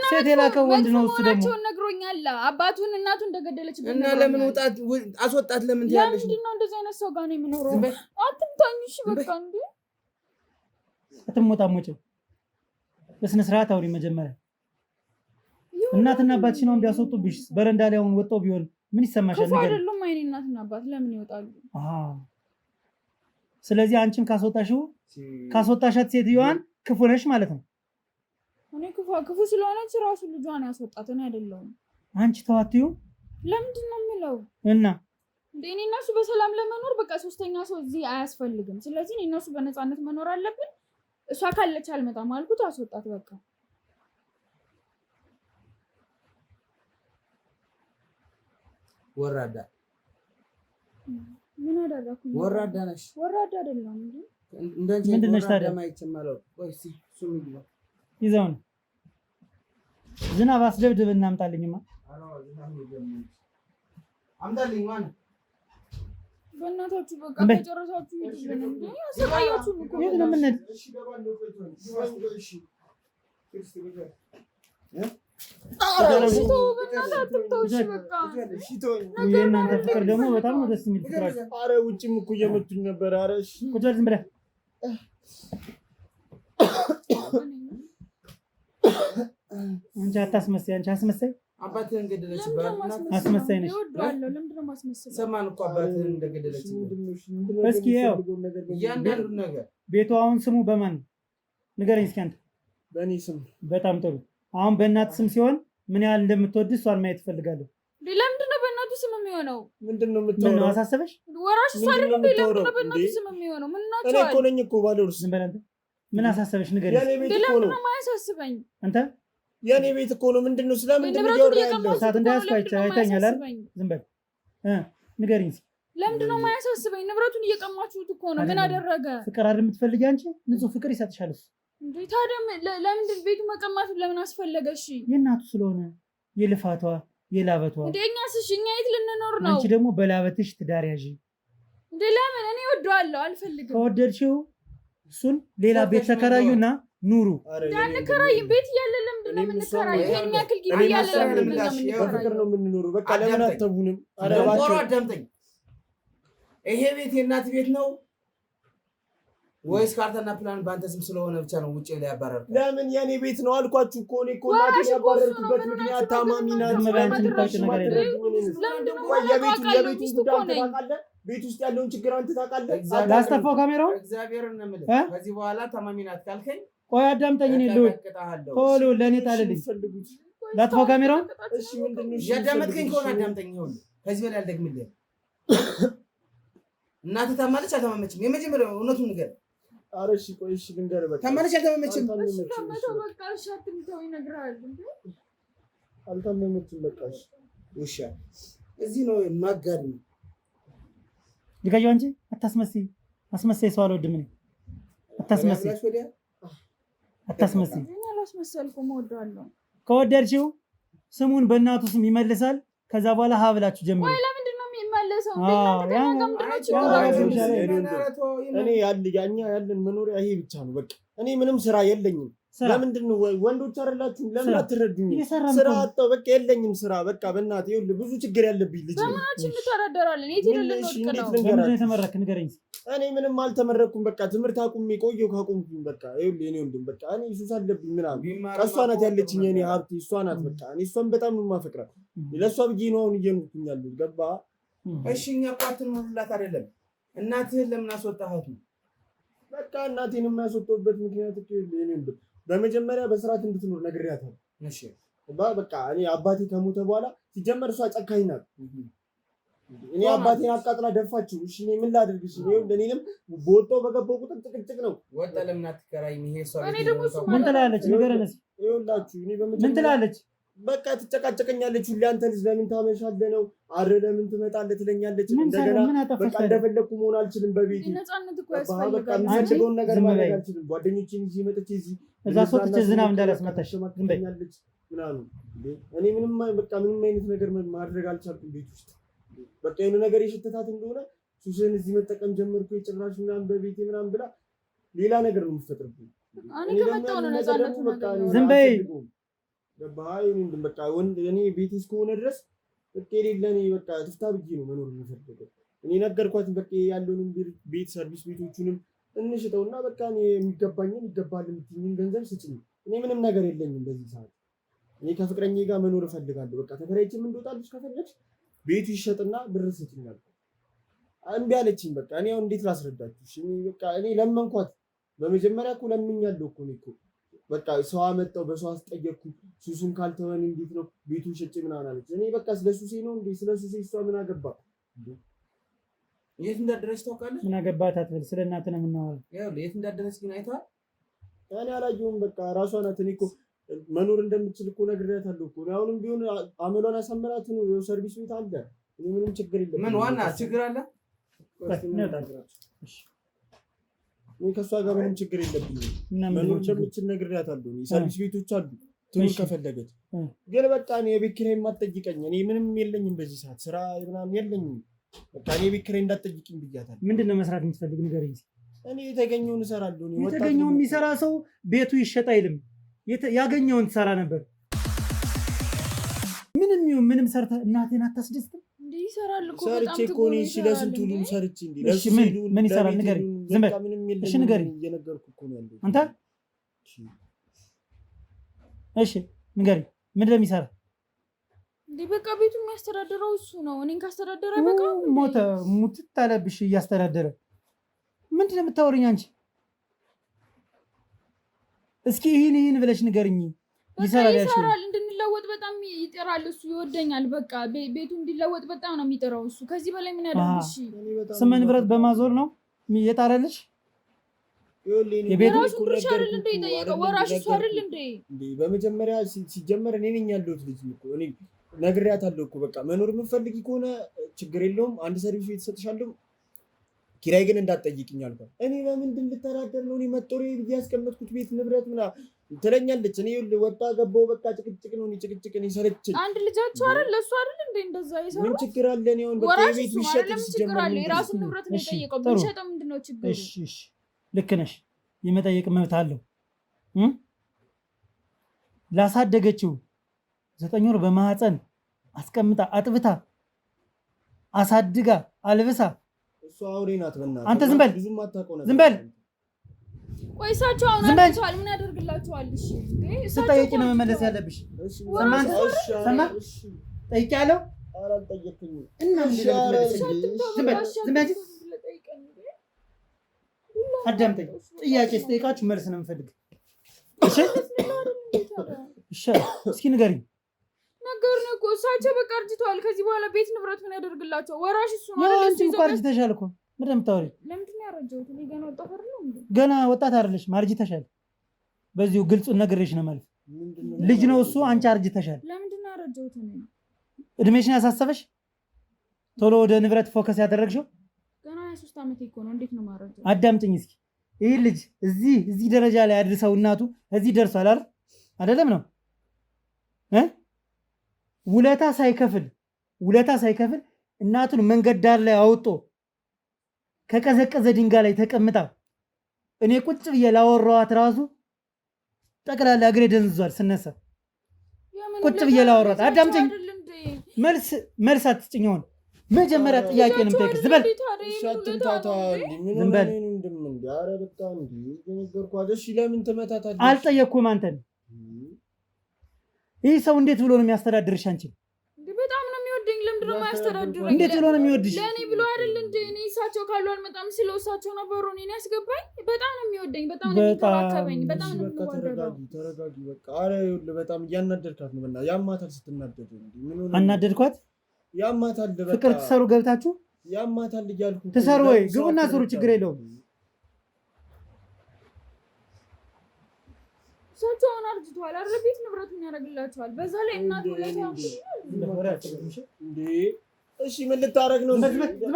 ሴት የላከው ወንድ ነው። እሱ ደግሞ ነግሮኛል። አባቱን እናቱ እንደገደለችበት እና ለምን ውጣት አስወጣት ለምን ትያለሽ? ለምንድን ነው እንደዚህ አይነት ሰው ጋር ነው የምኖረው? አትምታኝ። እሺ በቃ እንዴ አትሞጣሞጭ። በስነ ስርዓት አውሪ መጀመሪያ። እናትና አባትሽን አሁን ቢያስወጡብሽ በረንዳ ላይ አሁን ወጣው ቢሆን ምን ይሰማሻል? ክፉ አይደሉም። አይኔ እናትና አባት ለምን ይወጣሉ? ስለዚህ አንቺም ካስወጣሻት ሴትዮዋን ክፉ ነሽ ማለት ነው። እኔ ክፉ ስለሆነች ራሱ ልጇን ያስወጣት እኔ አይደለሁም። አንቺ ተዋትዩ ለምንድን ነው የምለው? እና እንደ እኔ እና እሱ በሰላም ለመኖር በቃ ሶስተኛ ሰው እዚህ አያስፈልግም። ስለዚህ እኔ እና እሱ በነፃነት መኖር አለብን። እሷ ካለች አልመጣም አልኩት፣ አስወጣት በቃ። ወራዳ ምን አደረኩ? ወራዳ ነሽ። ወራዳ አይደለም እንዴ? ምንድን ነሽ ታዲያ? ይዘው ነው ዝናብ አስደብድብ እናምጣልኝማ። አምጣልኝ። ማን በእናታችሁ በቃ ከጨረሳችሁ ሂዱልን። እንዴ አሰቃያችሁን እኮ። የት ነው የምንሄድ? የእናንተ ፍቅር ደግሞ በጣም ነው ደስ የሚል ፍቅራችሁ። ኧረ ውጭም እኮ እየመቱኝ ነበር። ኧረ እሺ ቁጭ በል ዝም ብለህ። አንቺ አታስመሳይ፣ አንቺ አስመሳይ አባትህን ገደለችበት። አስመሳይ ነሽ። ሰማን እኮ አባትህን እንደገደለችበት። እስኪ ያው እያንዳንዱን ነገር ቤቱ አሁን ስሙ በማን ንገረኝ እስኪ አንተ። በእኔ ስም። በጣም ጥሩ። አሁን በእናት ስም ሲሆን ምን ያህል እንደምትወድ እሷን ማየት እፈልጋለሁ። ለምንድን ነው በእናቱ ስም የሚሆነው? ምንድን ነው ምን ነው የምታወራው? አሳሰበሽ? ወራሽ እሷ ምንድን ነው አይደል እንዴ? ለምንድን ነው የምታወራው? በእናቱ እንዴ? ስም የሚሆነው? ምን እኔ ናቸዋል? እኮ ነኝ እኮ ባለውርስ። ዝም በል አንተ። ምን አሳሰበሽ ንገረኝ። የኔ ቤት እንዴ እኮ ለምንድን ነው። ነው የማያሳስበኝ? አንተ የኔ ቤት እኮ ነው። ምንድን ነው ስለምንድን ነው ንብረቱን እያወራ ያለው? እየቀማችሁ እሳት እኮ ነው። እንዳያስኩ ለምንድን ነው አይተኸኛል አይደል? የማያሳስበኝ? ዝም በል ንገረኝ እስኪ። ለምንድን ነው የማያሳስበኝ? ንብረቱን እየቀማችሁት እኮ ነው። ምን አይደለም። አደረገ ፍቅር አይደል የምትፈልጊ አንቺ? ንጹህ ፍቅር ይሰጥሻል እሱ። እንዴ? ታዲያ ለምንድን ቤቱ መቀማቱ ለምን አስፈለገ? እሺ የእናቱ ስለሆነ የልፋቷ የላበቷ። እንዴ እኛስ እሺ እኛ የት ልንኖር ነው? አንቺ ደግሞ በላበትሽ ትዳር ያዢ። እንዴ ለምን? እኔ እወደዋለሁ፣ አልፈልግም። ከወደድሽው እሱን ሌላ ቤት ተከራዩና ኑሩ። ኧረ እንዴ የኔ አንከራይም። ቤት እያለ ለምንድን ነው እኔም እሷም የምንከራየው? ይሄን የሚያክል ግቢ እኔም እያለ እሷም ለምንድን ነው እኛ እኔም በፍቅር የምንከራየው? ነው የምንኖረው። በቃ ለምን አዳምጠኝ። አተቡንም? ኧረ ደንቆሮ እባክህ አዳምጠኝ። ይሄ ቤት የእናት ቤት ነው ወይስ ካርታና ፕላን በአንተ ስም ስለሆነ ብቻ ነው ውጭ ላይ ያባረርኩት? ለምን የኔ ቤት ነው አልኳችሁ እኮ። እኔ እኮ ወራሽ እናቴን እኮ እሱ ነው። ያባረርኩበት ምን ምክንያት ሆናችሁ ታማሚ ነው? ናት። ዝም በይ አንቺ የምታውቂው ነገር የለም። ለምንድን ነው ቆይ የማላውቀው? የቤቱን አውቃለሁ፣ የቤቱን ሚስቱ ጉዳይ እኮ አንተ ነኝ። ታውቃለህ? ቤት ውስጥ ያለውን ችግር አንተ ታውቃለህ? ላስጠፋው ካሜራውን። እግዚአብሔርን ነው የምልህ። እ? ከዚህ በኋላ ታማሚ ናት ካልከኝ ቆይ አዳምጠኝ። እኔ ልውል እቀጠቅጥሃለሁ። ቶሎ ለእኔ ጣልልኝ። የሚፈልጉት ላጥፋው ካሜራውን። እሺ፣ ምንድን ነው እሺ እያዳመጥከኝ የሚፈልጉት? ከሆነ አዳምጠኝ። ይኸውልህ ከዚህ በላይ አልደግምልህም። እናትህ ታማለች አልታመመችም? የመጀመሪያው እውነቱን ንገር። ኧረ እሺ፣ ቆይ እሺ ልንገርህ በቃ። ታማለች አልታመመችም? እሱ አልታመመችም። እሺ ለመተው በቃ በቃ እሺ፣ አትምተው ይነግርሃል። እንዴ አልታመመችም። በቃ እሺ። ውሻ እዚህ ነው ማጋድ ነው። ልቀየው። አንቺ አታስመስይ። አስመሳይ ሰው አልወድም እኔ። አታስመስይ፣ ብላሽ ወዲያ አታስመስይ። እኔ አላስመሰልኩም፣ እወደዋለሁ። ከወደድሽው ስሙን በእናቱ ስም ይመልሳል። ከዛ በኋላ ሀ ብላችሁ ጀምሩ። ቆይ ለምንድን ነው የሚመለሰው? እንዴ አዎ፣ እናንተ ከእኛ ጋር ምንድን ነው ያ- ችግራችሁ? እኔ ያለ ያኛ ያለን መኖሪያ ይሄ ብቻ ነው። በቃ እኔ ምንም ስራ የለኝም። ስራ ለምንድን ነው ወንዶች አይደላችሁም? ለምን ስራ። አትረዱኝም? እየሰራን ስራ እኮ ነው። አጣሁ። በቃ የለኝም ስራ። በቃ በእናትህ ይኸውልህ ብዙ ችግር ያለብኝ ልጅ ነኝ። በምናችን እንተዳደራለን? የት ሄደን ምን እሺ፣ ልንወድቅ እንዴት ነው? በምንድን ነው ልንገራችሁ? የተመረክ? ንገረኝ። እኔ ምንም አልተመረኩም። በቃ ትምህርት አቁሜ ቆየሁ። ካቆምኩኝ በቃ ይኸውልህ የእኔ ወንድም በቃ እኔ ሱስ አለብኝ ምናምን። እሷ ናት ያለችኝ የእኔ ሀብቴ እሷ ናት። በቃ እኔ እሷን በጣም ነው የማፈቅራት። ለእሷ ብዬ ነው አሁን እየኖርኩኝ ያለሁት። ገባህ? እሺ እኛ እኮ አትኖርላት አይደለም። እናትህን ለምን አስወጣሃት ነው? በቃ እናቴን የማያስወጣሁበት ምክንያት እኮ ይኸውልህ የእኔ ወንድም በመጀመሪያ በስርዓት እንድትኖር ነግሬያታለሁ። እሺ በቃ እኔ አባቴ ከሞተ በኋላ ሲጀመር እሷ ጨካኝ ናት። እኔ አባቴን አቃጥላ ደፋችው። እሺ እኔ ምን ላድርግ? እሺ እኔ እኔንም በወጣው በገባው ቁጥር ጭቅጭቅ ነው። ወጣ ለምን አትከራይም? ይሄ እሷ እኔ ቤት ደግሞ እንደሆነ እሱ ምን ትላለች? ንገረን እስኪ። ይኸውላችሁ እኔ ምን በመጀመሪያ ትላለች? በቃ ትጨቃጨቀኛለች ሁሌ። አንተ ልጅ ለምን ታመሻለህ ነው አረ ለምን ትመጣለህ ትለኛለች። ምን ሰራ? እንደገና ምን አጠፋች በቃ ታዲያ? እንደፈለግኩ መሆን አልችልም በቤቴ። ነፃነት እኮ ገባህ? በቃ ያስፈልጋል። የምፈልገውን ነገር ዝም ማድረግ በይ። አልችልም። ጓደኞቼን ይዤ መጥቼ እዚህ እዛ አስወጥቼ ዝናብ እንዳላስመታሽ። ዝም በይ። ትለኛለች ምናምን። እንዴ እኔ ምንም በቃ ምንም አይነት ነገር ማድረግ አልቻልኩም ቤት ውስጥ። በቃ የሆነ ነገር የሸተታት እንደሆነ ሱስን እዚህ መጠቀም ጀመርኩ የጭራሽ ምናምን በቤቴ ምናምን ብላ ሌላ ነገር ነው የምትፈጥርብኝ። እኔ እኔ ደግሞ ከመጣሁ ነው ያንን ነገር ነፃነቱን ደግሞ በቃ እኔ ያገኘሁት። ዝም በይ። አልፈልገውም። ገባህ? የእኔ ወንድም በቃ ወንድ እኔ ቤቴ እስከሆነ ድረስ በቃ የሌለ እኔ በቃ ትፍታ ብዬ ነው መኖር የምፈልገው። እኔ ነገርኳት በቃ ያለውንም ቤት ሰርቪስ ቤቶቹንም እንሽጠውና በቃ እኔ የሚገባኝን ይገባል የምትይኝን ገንዘብ ስጭኝ። እኔ ምንም ነገር የለኝም በዚህ ሰዓት። እኔ ከፍቅረኛዬ ጋር መኖር እፈልጋለሁ። በቃ ተከራይቼም እንደወጣልሽ ከፈለግሽ ቤቱ ይሸጥና ብር ስጭኝ አልኳት። እምቢ አለችኝ። በቃ እኔ አሁን እንዴት ላስረዳችሁ? እሺ እኔ በቃ እኔ ለመንኳት። በመጀመሪያ እኮ ለምኛለሁ እኮ እኔ እኮ በቃ ሰው አመጣው በሰው አስጠየቅኩ። ሱሱን ካልተወን እንዴት ነው ቤቱን ሸጬ ምናምን አለች። እኔ በቃ ስለ ሱሴ ነው እንዴ? ስለ ሱሴ እሷ ምን አገባ? የት እንዳደረች ታውቃለህ? ምን አገባት አትበል። ስለ እናትህ ነው የምናወራው። ይኸውልህ የት እንዳደረች ግን አይተሃል? እኔ አላየሁም። በቃ ራሷ ናት። እኔ እኮ መኖር እንደምችል እኮ ነግሬያታለሁ እኮ። እኔ አሁንም ቢሆን አመሏን አሳምራት ነው። ይኸው ሰርቪስ ቤት አለ። እኔ ምንም ችግር የለም። ምን ዋና ችግር አለ? እኔ ከእሷ ጋር ምንም ችግር የለብኝም። እና ምንድን መኖር ነው ችግሩ? እንደምችል ነግሬያታለሁ። እኔ ሰርቪስ ቤቶች አሉ። ትኑር ከፈለገች። ግን በቃ እኔ የቤት ኪራይ የማትጠይቀኝ እኔ ምንም የለኝም፣ በዚህ ሰዓት ስራ ምናምን የለኝም። በቃ እኔ የቤት ኪራይ እንዳትጠይቅኝ ብያታለሁ። ምንድን ነው መስራት የምትፈልግ ንገረኝ። እኔ የተገኘውን እሰራለሁ። የተገኘውን የሚሰራ ሰው ቤቱ ይሸጥ አይልም። ያገኘውን ትሰራ ነበር። ምንም ይሁን ምንም ሰርተህ እናትህን አታስደስትም? ይሰራል እኮ ሰርቼ እኮ እኔ እሺ፣ ለስንቱ ሁሉም ሰርቼ እንዴ እሺ፣ ምን ይሰራል ንገረኝ። ዝም በል እሺ፣ ንገረኝ። እየነገርኩህ እኮ ነው ያለሁት። አንተ እሺ ንገረኝ፣ ምንድን ነው የሚሰራ? እንዴ በቃ ቤቱ የሚያስተዳድረው እሱ ነው። እኔን ካስተዳደረ በቃ ሞተ፣ ሙትት አለብሽ እያስተዳደረ። ምንድን ነው የምታወሪኝ አንቺ? እስኪ ይህን ይህን ብለሽ ንገርኝ። ይሰራል ይሰራል፣ እንድንለወጥ በጣም ይጥራል እሱ። ይወደኛል። በቃ ቤቱ እንዲለወጥ በጣም ነው የሚጥረው እሱ። ከዚህ በላይ ምን ያደርግ? እሺ ስመ ንብረት በማዞር ነው የጣረልሽ። የራሱ ድርሻ አይደል እንዴ የጠየቀው? ወራሽ እሱ አይደል እንዴ? በመጀመሪያ ሲጀመር እኔ ነኝ ያለሁት ልጅ እኮ እኔ ነግሬያታለሁ እኮ በቃ መኖር የምትፈልጊ ከሆነ ችግር የለውም አንድ ሰርቪስ ቤት እሰጥሻለሁ፣ ኪራይ ግን እንዳትጠይቅኝ አልኳት። እኔ በምንድን ልተዳደር ነው? እኔ መጦሪያ ብዬ ያስቀመጥኩት ቤት ንብረት ምናምን ትለኛለች። እኔ ወጣ ገባው በቃ ጭቅጭቅ ነው። እኔ ጭቅጭቅ እኔ ሰለቸኝ። አንድ ልጃቸው አይደል ለእሱ አይደል እንዴ እንደዛ የሰሩት? ምን ችግር አለ? እኔ አሁን በቃ የቤት ቢሸጥ ችግር አለ? የራሱን ንብረት ነው የጠየቀው። ቢሸጠው ምንድን ነው ችግሩ? እሺ እሺ፣ ልክ ነሽ። የመጠየቅ መብት አለው። ላሳደገችው 9 ወር በማህፀን አስቀምጣ አጥብታ አሳድጋ አልብሳ እሷ አውሬ ናት። በእናትህ አንተ ዝም በል ዝም በል። ቆይ እሳቸው አሁን አርጅተዋል። ምን ያደርግላቸዋል? እሺ ስጠይቂ ነው መመለስ ያለብሽ። ሰማህ? ጠይቄያለሁ። እና ዝም በል ዝም በል። አዳምጠኝ። ጥያቄ ስጠይቃችሁ መልስ ነው የምፈልግ። እሺ እሺ፣ እስኪ ንገሪኝ። ነገርን እኮ እሳቸው በቃ አርጅተዋል። ከዚህ በኋላ ቤት ንብረት ምን ያደርግላቸው? ወራሽ እሱ ነው አይደል? አንቺም እኮ አርጅተሻል እኮ። ምንድን ነው የምታወሪው? ለምንድን ነው ያረጀሁት? እኔ ገና ወጣት አይደለሁም እንዴ? ገና ወጣት አይደለሽም፣ አርጅተሻል። በዚሁ ግልጹን ነግሬሽ ነው ማለት ልጅ ነው እሱ፣ አንቺ አርጅተሻል። ለምንድን ነው ያረጀሁት? እኔ እድሜሽን ያሳሰበሽ ቶሎ ወደ ንብረት focus ያደረግሽው ገና 23 ዓመቴ እኮ ነው። እንዴት ነው የማረጀው? አዳምጪኝ እስኪ። ይህ ልጅ እዚህ ደረጃ ላይ አድርሰው እናቱ እዚህ ደርሷል አይደል? አይደለም ነው እ ውለታ ሳይከፍል እናቱን መንገድ ዳር ላይ አውጦ ከቀዘቀዘ ድንጋይ ላይ ተቀምጣ እኔ ቁጭ ብዬ ላወራኋት ራሱ ጠቅላላ እግሬ ደንዝዟል ስነሳ። ቁጭ ብዬ ላወራኋት። አዳምጪኝ፣ መልስ አትስጭኝ። አሁን መጀመሪያ ጥያቄ ነው የምጠይቅሽ። ዝም በል ዝም በል። አልጠየቅኩም አንተን። ይህ ሰው እንዴት ብሎ ነው የሚያስተዳድርሽ አንቺን? በጣም ነው የሚወደኝ። ለምንድን ነው የማያስተዳድረኝ? እንዴት ብሎ ነው የሚወድሽ? ለእኔ ብሎ አይደል እንዴ? እኔ እሳቸው ካሉ አልመጣም ስለው እሳቸው ነበሩ እኔን ያስገባኝ። በጣም ነው የሚወደኝ፣ በጣም ነው የሚንከባከበኝ፣ በጣም ነው የሚዋደደው። ተረጋጊ በቃ። ኧረ ይኸውልህ በጣም እያናደድካት ነው። በእናትህ ያማታል ስትናደድ። አናደድኳት? ያማታል። በቃ ፍቅር ትሰሩ ገብታችሁ ያማታል እያልኩ ትሰሩ ወይ ግቡና ስሩ፣ ችግር የለውም። እሳቸው አሁን አርጅተዋል አይደል? ቤት ንብረት ምን ያደርግላቸዋል? በዛ ላይ እናት ውለታ። እሺ ምን ልታረግ ነው? ምን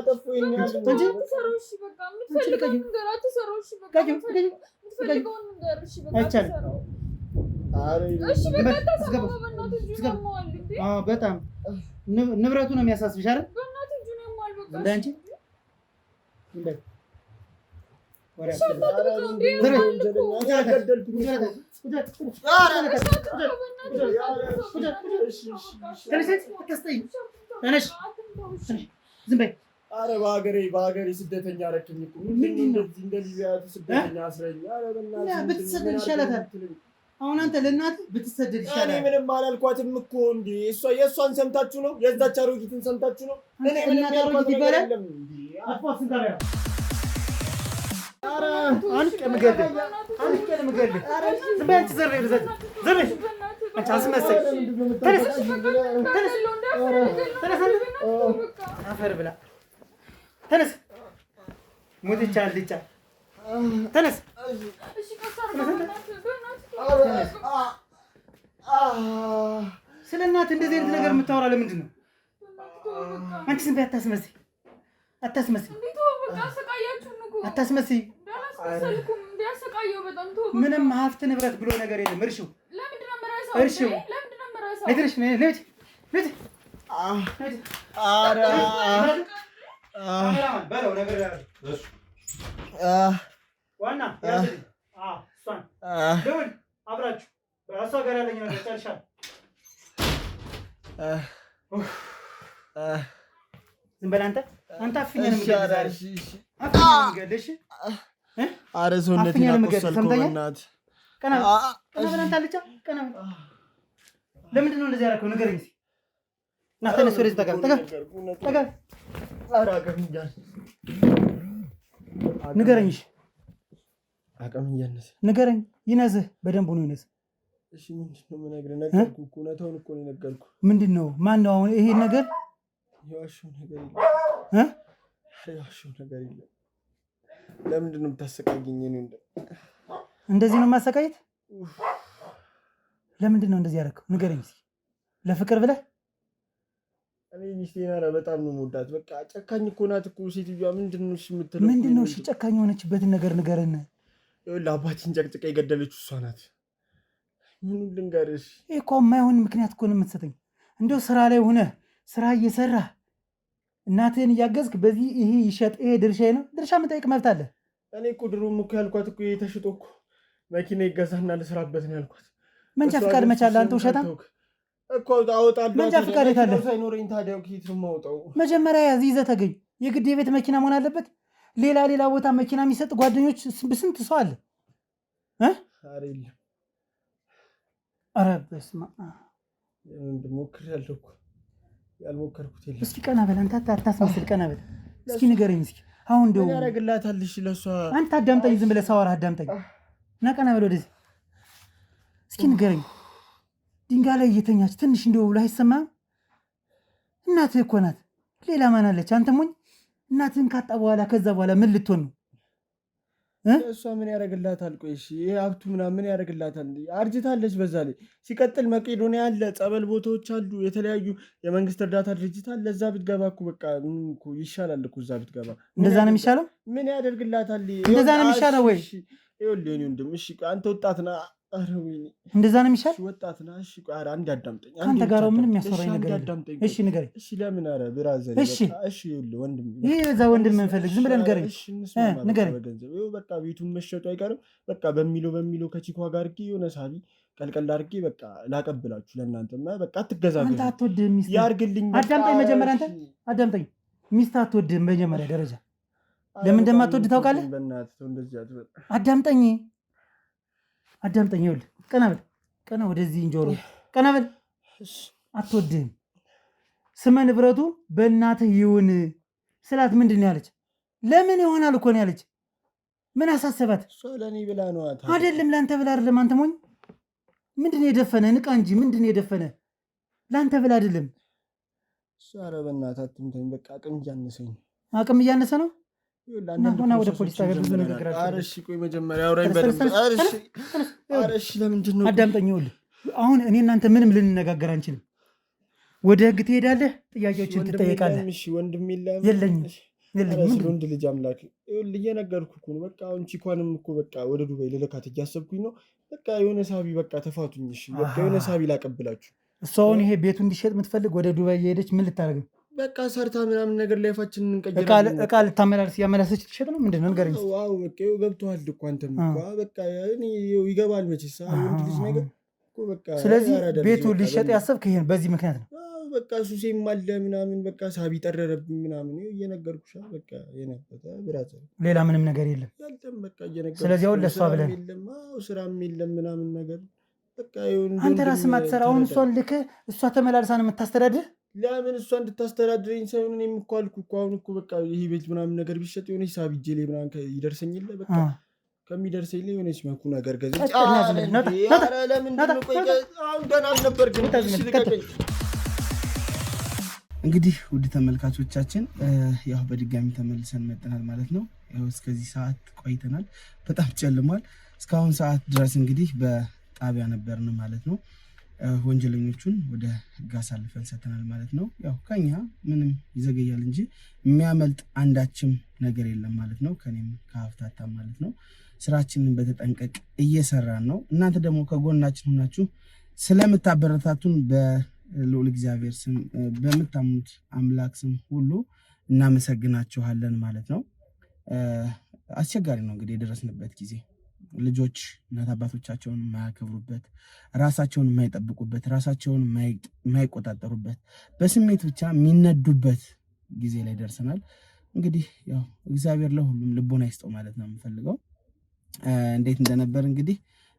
አጠፉ? በጣም ንብረቱ ነው የሚያሳስብሽ አይደል? እንደ አንቺ ዝም በይ። ኧረ በሀገሬ በሀገሬ ስደተኛ አደረከኝ እኮ። ምንድን ነው እንደዚህ ስደተኛ አስረኝ። ኧረ በእናትህ ብትሰደድ ይሻላታል። አሁን አንተ ለእናትህ ብትሰደድ ይሻላል። እኔ ምንም አላልኳትም እኮ እንዴ። እሷ የእሷን ሰምታችሁ ነው? የዛች አሮጊትን ሰምታችሁ ነው? እኔ ምንም ያልኳት ነገር የለም። አፈር ብላ ተነስ። ሙትቻ አልጫ ተነስ። ስለ እናትህ እንደዚህ አይነት ነገር የምታወራ ለምንድን ነው? አንቺ ዝም በይ፣ አታስመስይ፣ አታስመስይ፣ አታስመስይ። ምንም ሀብት ንብረት ብሎ ነገር የለም። እርሺው፣ እርሺው። ዋና ልውል አብራችሁ እሷ ጋር ያለኝ ነገር ጨርሻለሁ። ዝም በል አንተ። አንተ አፍኜ ነው የምገልህ። ኧረ ሰውነቴን አቆሰልከው በእናትህ። ቀና በል አንተ አልጫ፣ ቀና በል። ለምንድን ነው እንደዚህ ያደረከው? ንገረኝ እስኪ። ና ተነስ፣ ወደዚህ ጠጋ ጠጋ ጠጋ። ንገረኝ፣ እሺ አቅም እያነሰ ንገረኝ። ይነዝህ በደንብ ነው ይነዝህ። እሺ ምንድን ነው የምነግርህ? ነገርኩህ እኮ እውነታውን እኮ ነው የነገርኩህ። ምንድን ነው? ማን ነው አሁን ይሄን ነገር የዋሸው ነገር የለም የዋሸው ነገር የለም። ለምንድን ነው የምታሰቃየኝ? እኔ እንደዚህ ነው የማሰቃየት? ለምንድን ነው እንደዚህ ያደረገው? ንገረኝ እስኪ። ለፍቅር ብለህ? እኔ ሚስቴን ኧረ በጣም ነው የምወዳት። በቃ ጨካኝ እኮ ናት እኮ ሴትዮዋ። ምንድን ነው እሺ የምትለው? ምንድን ነው እሺ ጨካኝ የሆነችበትን ነገር ንገረን። ይኸውልህ አባቴን ጨቅጭቃ የገደለችው እሷ ናት። ምኑን ልንገርሽ? ይሄ እኮ የማይሆን ምክንያት እኮ ነው የምትሰጠኝ። እንደው ስራ ላይ ሆነህ ስራ እየሰራህ እናትህን እያገዝክ በዚህ ይሄ ይሸጥ ይሄ ድርሻዬ ነው ድርሻ መጠየቅ መብት አለ። እኔ እኮ ድሮም እኮ ያልኳት እኮ ይሄ ተሽጦ እኮ መኪና ይገዛና ልስራበት ነው ያልኳት። መንጃ ፈቃድ መቻል አንተ ውሸታም እኮ አወጣለሁ። መንጃ ፈቃድ የት አለ? ሳይኖረኝ ታዲያ ከየት ነው የማወጣው? መጀመሪያ ያዝ ይዘህ ተገኝ። የግድ የቤት መኪና መሆን አለበት? ሌላ ሌላ ቦታ መኪና የሚሰጥ ጓደኞች ስንት ሰው አለ። ኧረ የለም። ኧረ በስመ አብ ሞክሬያለሁ እኮ ያልሞከርኩት የለም። እስኪ ቀና በል አንተ አታስመስል። ቀና በል እስኪ ንገረኝ እስኪ አሁን እንደው ምን ያደርግላታል? እሺ ለእሷ አንተ አዳምጠኝ፣ ዝም ብለህ ሳወራህ አዳምጠኝ እና ቀና በል ወደዚህ እስኪ ንገረኝ። ድንጋይ ላይ እየተኛች ትንሽ እንደው ብሎ አይሰማህም? እናትህ እኮ ናት፣ ሌላ ማን አለች? አንተ ሞኝ። እናትህን ካጣ በኋላ ከዛ በኋላ ምን ልትሆን ነው? እሷ ምን ያደርግላታል? ቆይ እሺ ይሄ ሀብቱ ምናምን ምን ያደርግላታል? አርጅታለች። በዛ ላይ ሲቀጥል መቄዶንያ አለ፣ ጸበል ቦታዎች አሉ፣ የተለያዩ የመንግስት እርዳታ ድርጅት አለ። እዛ ብትገባ እኮ በቃ እኮ ይሻላል እኮ እዛ ብትገባ። እንደዛ ነው የሚሻለው? ምን ያደርግላታል? እንደዛ ነው የሚሻለው ወይ? ይኸውልህ የእኔ ወንድም፣ እሺ አንተ ወጣት ነህ። ኧረ ወይኔ እንደዛ ነው የሚሻል? ወጣት ነህ። እሺ ቆይ ኧረ አንዴ አዳምጠኝ። ከአንተ ጋር ምንም የሚያስወራኝ ነገር የለም። እሺ ንገረኝ። እሺ ለምን? ኧረ brother፣ እሺ እሺ፣ ይኸውልህ ወንድም፣ ይሄ በዛ ወንድም እንፈልግ ዝም ብለህ ንገረኝ። እሺ እንስማማ ንገረኝ። በገንዘብ ይኸው በቃ ቤቱን መሸጡ አይቀርም። በቃ በሚለው በሚለው ከቺኳ ጋር አድርጌ የሆነ ሳቢ ቀልቀል አድርጌ በቃ ላቀብላችሁ ለእናንተማ በቃ አትገዛገዙ። አንተ አትወድህም ሚስት። ያርግልኝ። አዳምጠኝ መጀመሪያ አንተ አዳምጠኝ። ሚስት አትወድህም መጀመሪያ ደረጃ። ለምን እንደማትወድ ታውቃለህ? በእናትህ ተው እንደዚህ አትበል። አዳምጠኝ አዳምጠኝ። ይኸውልህ ቀና በል ቀና፣ ወደዚህ እንጆሮ ቀና በል። አትወድህም። ስመ ንብረቱ በእናትህ ይሁን ስላት ምንድን ነው ያለች? ለምን ይሆናል እኮ ነው ያለች። ምን አሳሰባት? እሷ ለእኔ ብላ ነው አይደለም፣ ለአንተ ብላ አይደለም። አንተ ሞኝ፣ ምንድን ነው የደፈነ? ንቃ እንጂ ምንድን ነው የደፈነ? ለአንተ ብላ አይደለም። ኧረ በእናትህ አትምታኝ። በቃ አቅም እያነሰኝ ነው። አቅም እያነሰ ነው። ና ወደ ፖሊስ ጣቢያ ብዙ ንግግር ኧረ እሺ ቆይ መጀመሪያ አውራኝ በደንብ። ኧረ እሺ ለምንድን ነው አዳምጠኝ። ይኸውልህ አሁን እኔ እናንተ ምንም ልንነጋገር አንችልም። ወደ ህግ ትሄዳለህ፣ ጥያቄዎችን ትጠየቃለህ። እሺ ወንድም የለም? የለኝም የለኝም። ወንድ ልጅ አምላክ ይኸውልህ እየነገርኩህ እኮ ነው። በቃ አሁን ቺኳንም እኮ በቃ ወደ ዱባይ ልልካት እያሰብኩኝ ነው። በቃ የሆነ ሳቢ በቃ ተፋቱኝ። እሺ በቃ የሆነ ሳቢ ላቀብላችሁ። እሷ አሁን ይሄ ቤቱ እንዲሸጥ የምትፈልግ ወደ ዱባይ እየሄደች ምን ልታደርግ ነው? በቃ ሰርታ ምናምን ነገር life ኣችንን እንቀይራለን። እቃ ልታመላልስ እያመላለሰች ትሸጥ ነው ምንድን ነው ንገረኝ። አዎ በቃ ይኸው ገብቶሃል እኮ አንተም እኮ በቃ እኔ ይኸው ይገባል መቼስ ወንድ ልጅ ነገር እኮ በቃ። ስለዚህ ቤቱ ሊሸጥ ያሰብክ ይሄን በዚህ ምክንያት ነው። በቃ ሱሴም አለ ምናምን በቃ ሳቢ ጠረረብኝ ምናምን ይኸው እየነገርኩሽ በቃ የነበረ brother፣ ሌላ ምንም ነገር የለም። ያልተም በቃ እየነገርኩሽ። ስለዚህ አሁን ለእሷ ብለህ የለም አዎ ስራም የለም ምናምን ነገር በቃ ይኸው አንተ ራስህ ማትሰራ አሁን እሷን ልከህ እሷ ተመላልሳ ነው የምታስተዳድር። ለምን እሷ እንድታስተዳድረኝ ሳይሆን እኔም እኮ አልኩህ እኮ አሁን እኮ በቃ ይሄ ቤት ምናምን ነገር ቢሸጥ የሆነች ሳቢ እጄ ላይ ምናምን ይደርሰኝ የለ በቃ ከሚደርሰኝ ላይ የሆነች መኩ ነገር ገዝቼ ለምንድን ነው ቆይ አሁን ደህና አልነበር ግን ልቀቀኝ። እንግዲህ ውድ ተመልካቾቻችን ያው በድጋሚ ተመልሰን መጥተናል ማለት ነው። ያው እስከዚህ ሰዓት ቆይተናል። በጣም ጨልሟል። እስካሁን ሰዓት ድረስ እንግዲህ በጣቢያ ነበርን ማለት ነው። ወንጀለኞቹን ወደ ሕግ አሳልፈን ሰጥተናል ማለት ነው። ያው ከኛ ምንም ይዘገያል እንጂ የሚያመልጥ አንዳችም ነገር የለም ማለት ነው። ከኔም ከሀፍታታ ማለት ነው። ስራችንን በተጠንቀቅ እየሰራን ነው። እናንተ ደግሞ ከጎናችን ሆናችሁ ስለምታበረታቱን በልዑል እግዚአብሔር ስም በምታምኑት አምላክ ስም ሁሉ እናመሰግናችኋለን ማለት ነው። አስቸጋሪ ነው እንግዲህ የደረስንበት ጊዜ ልጆች እናት አባቶቻቸውን የማያከብሩበት፣ ራሳቸውን የማይጠብቁበት፣ ራሳቸውን የማይቆጣጠሩበት፣ በስሜት ብቻ የሚነዱበት ጊዜ ላይ ደርሰናል። እንግዲህ ያው እግዚአብሔር ለሁሉም ልቦና ይስጠው ማለት ነው የምፈልገው። እንዴት እንደነበር እንግዲህ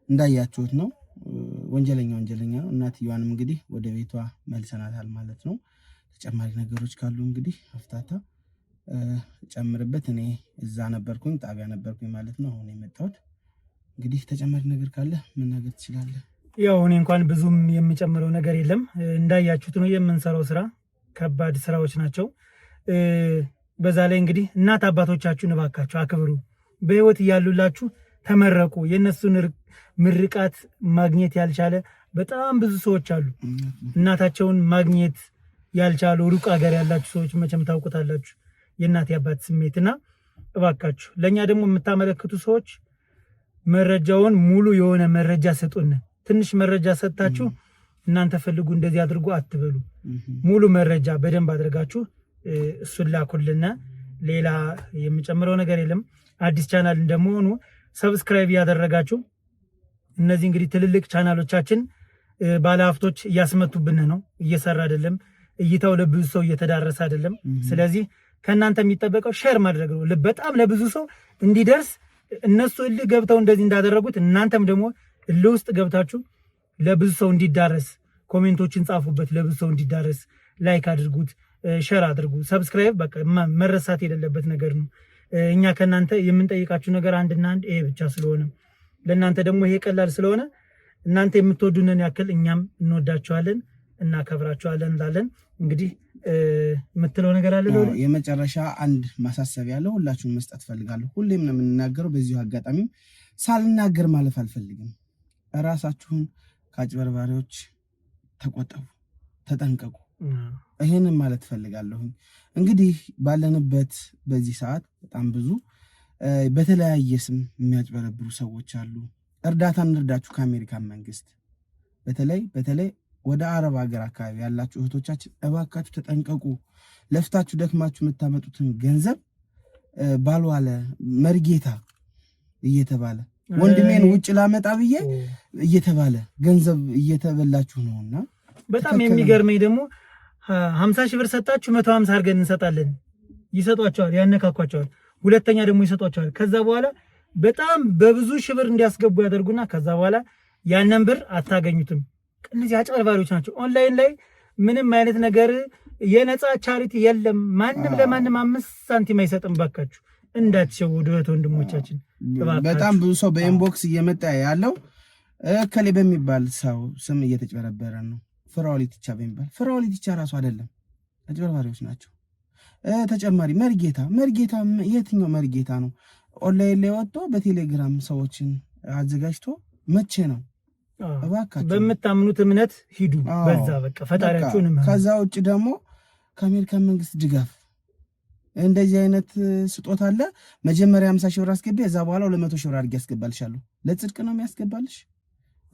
እንዳያችሁት ነው። ወንጀለኛ ወንጀለኛ ነው። እናትየዋንም እንግዲህ ወደ ቤቷ መልሰናታል ማለት ነው። ተጨማሪ ነገሮች ካሉ እንግዲህ አፍታታ ጨምርበት። እኔ እዛ ነበርኩኝ፣ ጣቢያ ነበርኩኝ ማለት ነው አሁን የመጣሁት። እንግዲህ ተጨማሪ ነገር ካለ መናገር ትችላለህ። ያው እኔ እንኳን ብዙም የሚጨምረው ነገር የለም። እንዳያችሁት ነው የምንሰራው ስራ ከባድ ስራዎች ናቸው። በዛ ላይ እንግዲህ እናት አባቶቻችሁን እባካችሁ አክብሩ። በህይወት እያሉላችሁ ተመረቁ። የእነሱን ምርቃት ማግኘት ያልቻለ በጣም ብዙ ሰዎች አሉ። እናታቸውን ማግኘት ያልቻሉ ሩቅ ሀገር ያላችሁ ሰዎች መቼም ታውቁታላችሁ የእናት የአባት ስሜት እና እባካችሁ ለእኛ ደግሞ የምታመለክቱ ሰዎች መረጃውን ሙሉ የሆነ መረጃ ስጡን። ትንሽ መረጃ ሰጥታችሁ እናንተ ፈልጉ እንደዚህ አድርጉ አትበሉ። ሙሉ መረጃ በደንብ አድርጋችሁ እሱን ላኩልና። ሌላ የምጨምረው ነገር የለም። አዲስ ቻናል እንደመሆኑ subscribe እያደረጋችሁ እነዚህ እንግዲህ ትልልቅ ቻናሎቻችን ባለሀብቶች እያስመቱብን ነው። እየሰራ አይደለም። እይታው ለብዙ ሰው እየተዳረሰ አይደለም። ስለዚህ ከእናንተ የሚጠበቀው share ማድረግ ነው። በጣም ለብዙ ሰው እንዲደርስ እነሱ እልህ ገብተው እንደዚህ እንዳደረጉት እናንተም ደግሞ እልህ ውስጥ ገብታችሁ ለብዙ ሰው እንዲዳረስ comment ኦችን ጻፉበት። ለብዙ ሰው እንዲዳረስ like አድርጉት፣ share አድርጉ፣ subscribe በቃ መረሳት የሌለበት ነገር ነው። እኛ ከእናንተ የምንጠይቃችሁ ነገር አንድና አንድ ይሄ ብቻ ስለሆነ ለእናንተ ደግሞ ይሄ ቀላል ስለሆነ እናንተ የምትወዱንን ያክል እኛም እንወዳችኋለን፣ እናከብራችኋለን እንላለን። እንግዲህ የምትለው ነገር አለ? የመጨረሻ አንድ ማሳሰቢያ ያለው ሁላችሁም መስጠት ፈልጋለሁ። ሁሌም ነው የምንናገረው። በዚሁ አጋጣሚም ሳልናገር ማለፍ አልፈልግም። እራሳችሁን ከአጭበርባሪዎች ተቆጠቡ፣ ተጠንቀቁ። ይሄንን ማለት ፈልጋለሁኝ። እንግዲህ ባለንበት በዚህ ሰዓት በጣም ብዙ በተለያየ ስም የሚያጭበረብሩ ሰዎች አሉ። እርዳታ እንርዳችሁ ከአሜሪካን መንግስት በተለይ በተለይ ወደ አረብ ሀገር አካባቢ ያላችሁ እህቶቻችን እባካችሁ ተጠንቀቁ። ለፍታችሁ ደክማችሁ የምታመጡትን ገንዘብ ባልዋለ መርጌታ እየተባለ ወንድሜን ውጭ ላመጣ ብዬ እየተባለ ገንዘብ እየተበላችሁ ነውና በጣም የሚገርመኝ ደግሞ 50 ሺህ ብር ሰጣችሁ 150 አድርገን እንሰጣለን። ይሰጧቸዋል፣ ያነካኳቸዋል። ሁለተኛ ደግሞ ይሰጧቸዋል። ከዛ በኋላ በጣም በብዙ ሺህ ብር እንዲያስገቡ ያደርጉና ከዛ በኋላ ያንን ብር አታገኙትም። እነዚህ አጭበርባሪዎች ናቸው። ኦንላይን ላይ ምንም አይነት ነገር የነፃ charity የለም። ማንም ለማንም 5 ሳንቲም አይሰጥም። ባካችሁ እንዳትሸወዱ እህት ወንድሞቻችን። በጣም ብዙ ሰው በ inbox እየመጣ ያለው እከሌ በሚባል ሰው ስም እየተጭበረበረ ነው። ፍራኦል ኢቲቻ በሚባል ፍራኦል ኢቲቻ ራሱ አይደለም፣ አጭበርባሪዎች ናቸው። ተጨማሪ መርጌታ መርጌታ የትኛው መርጌታ ነው? ኦንላይን ላይ ወጥቶ በቴሌግራም ሰዎችን አዘጋጅቶ መቼ ነው? እባካችሁ በምታምኑት እምነት ሂዱ። በዛ በቃ ፈጣሪያችሁን። ከዛ ውጭ ደግሞ ከአሜሪካ መንግስት ድጋፍ እንደዚህ አይነት ስጦታ አለ። መጀመሪያ 50 ሺህ ብር አስገቢ፣ ከዛ በኋላ 200 ሺህ ብር አድርጌ ያስገባልሻለሁ። ለጽድቅ ነው የሚያስገባልሽ።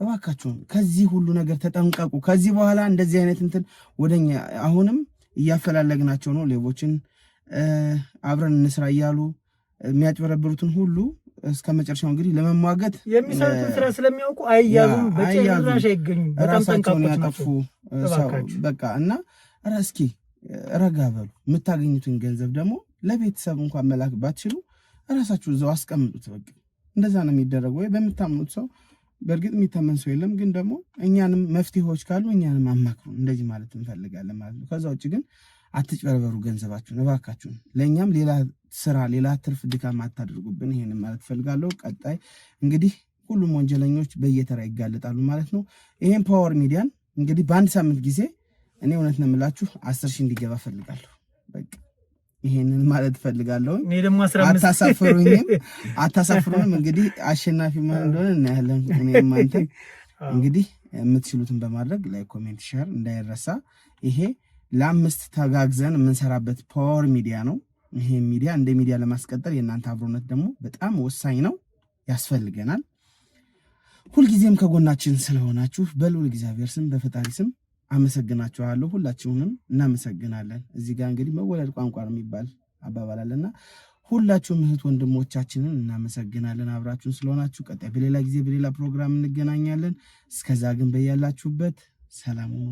እባካችሁን ከዚህ ሁሉ ነገር ተጠንቀቁ። ከዚህ በኋላ እንደዚህ አይነት እንትን ወደኛ አሁንም እያፈላለግናቸው ነው። ሌቦችን አብረን እንስራ እያሉ የሚያጭበረብሩትን ሁሉ እስከ መጨረሻው እንግዲህ ለመሟገት የሚሰሩትን ስራ ስለሚያውቁ አይያዙም፣ በጭራሽ አይገኙም። በጣም ራሳቸውን ያጠፉ ሰው በቃ እና እስኪ ረጋ በሉ። የምታገኙትን ገንዘብ ደግሞ ለቤተሰብ እንኳን መላክ ባትችሉ ራሳችሁ እዛው አስቀምጡት። በቃ እንደዛ ነው የሚደረገው። ወይ በምታምኑት ሰው በእርግጥ የሚታመን ሰው የለም፣ ግን ደግሞ እኛንም መፍትሄዎች ካሉ እኛንም አማክሩ። እንደዚህ ማለት እንፈልጋለን ማለት ነው። ከዛ ውጭ ግን አትጭበርበሩ፣ ገንዘባችሁን እባካችሁን። ለእኛም ሌላ ስራ፣ ሌላ ትርፍ ድካም አታድርጉብን። ይሄንን ማለት እፈልጋለሁ። ቀጣይ እንግዲህ ሁሉም ወንጀለኞች በየተራ ይጋለጣሉ ማለት ነው። ይሄን ፓወር ሚዲያን እንግዲህ በአንድ ሳምንት ጊዜ እኔ እውነት ነው የምላችሁ 10,000 እንዲገባ እፈልጋለሁ። በቃ ይሄንን ማለት እፈልጋለሁ። አታሳፍሩኝም፣ አታሳፍሩንም። እንግዲህ አሸናፊ ማን እንደሆነ እናያለን። እኔም አንተ እንግዲህ የምትችሉትን በማድረግ like፣ comment፣ share እንዳይረሳ። ይሄ ለአምስት ተጋግዘን የምንሰራበት power ሚዲያ ነው። ይሄ ሚዲያ እንደ ሚዲያ ለማስቀጠል የእናንተ አብሮነት ደግሞ በጣም ወሳኝ ነው፣ ያስፈልገናል። ሁልጊዜም ከጎናችን ስለሆናችሁ በልዑል እግዚአብሔር ስም በፈጣሪ ስም አመሰግናችኋለሁ። ሁላችሁንም እናመሰግናለን። እዚህ ጋር እንግዲህ መወለድ ቋንቋ ነው የሚባል አባባል አለና ሁላችሁም እህት ወንድሞቻችንን እናመሰግናለን አብራችሁን ስለሆናችሁ። ቀጣይ በሌላ ጊዜ በሌላ ፕሮግራም እንገናኛለን። እስከዛ ግን በያላችሁበት ሰላም ሁኑ።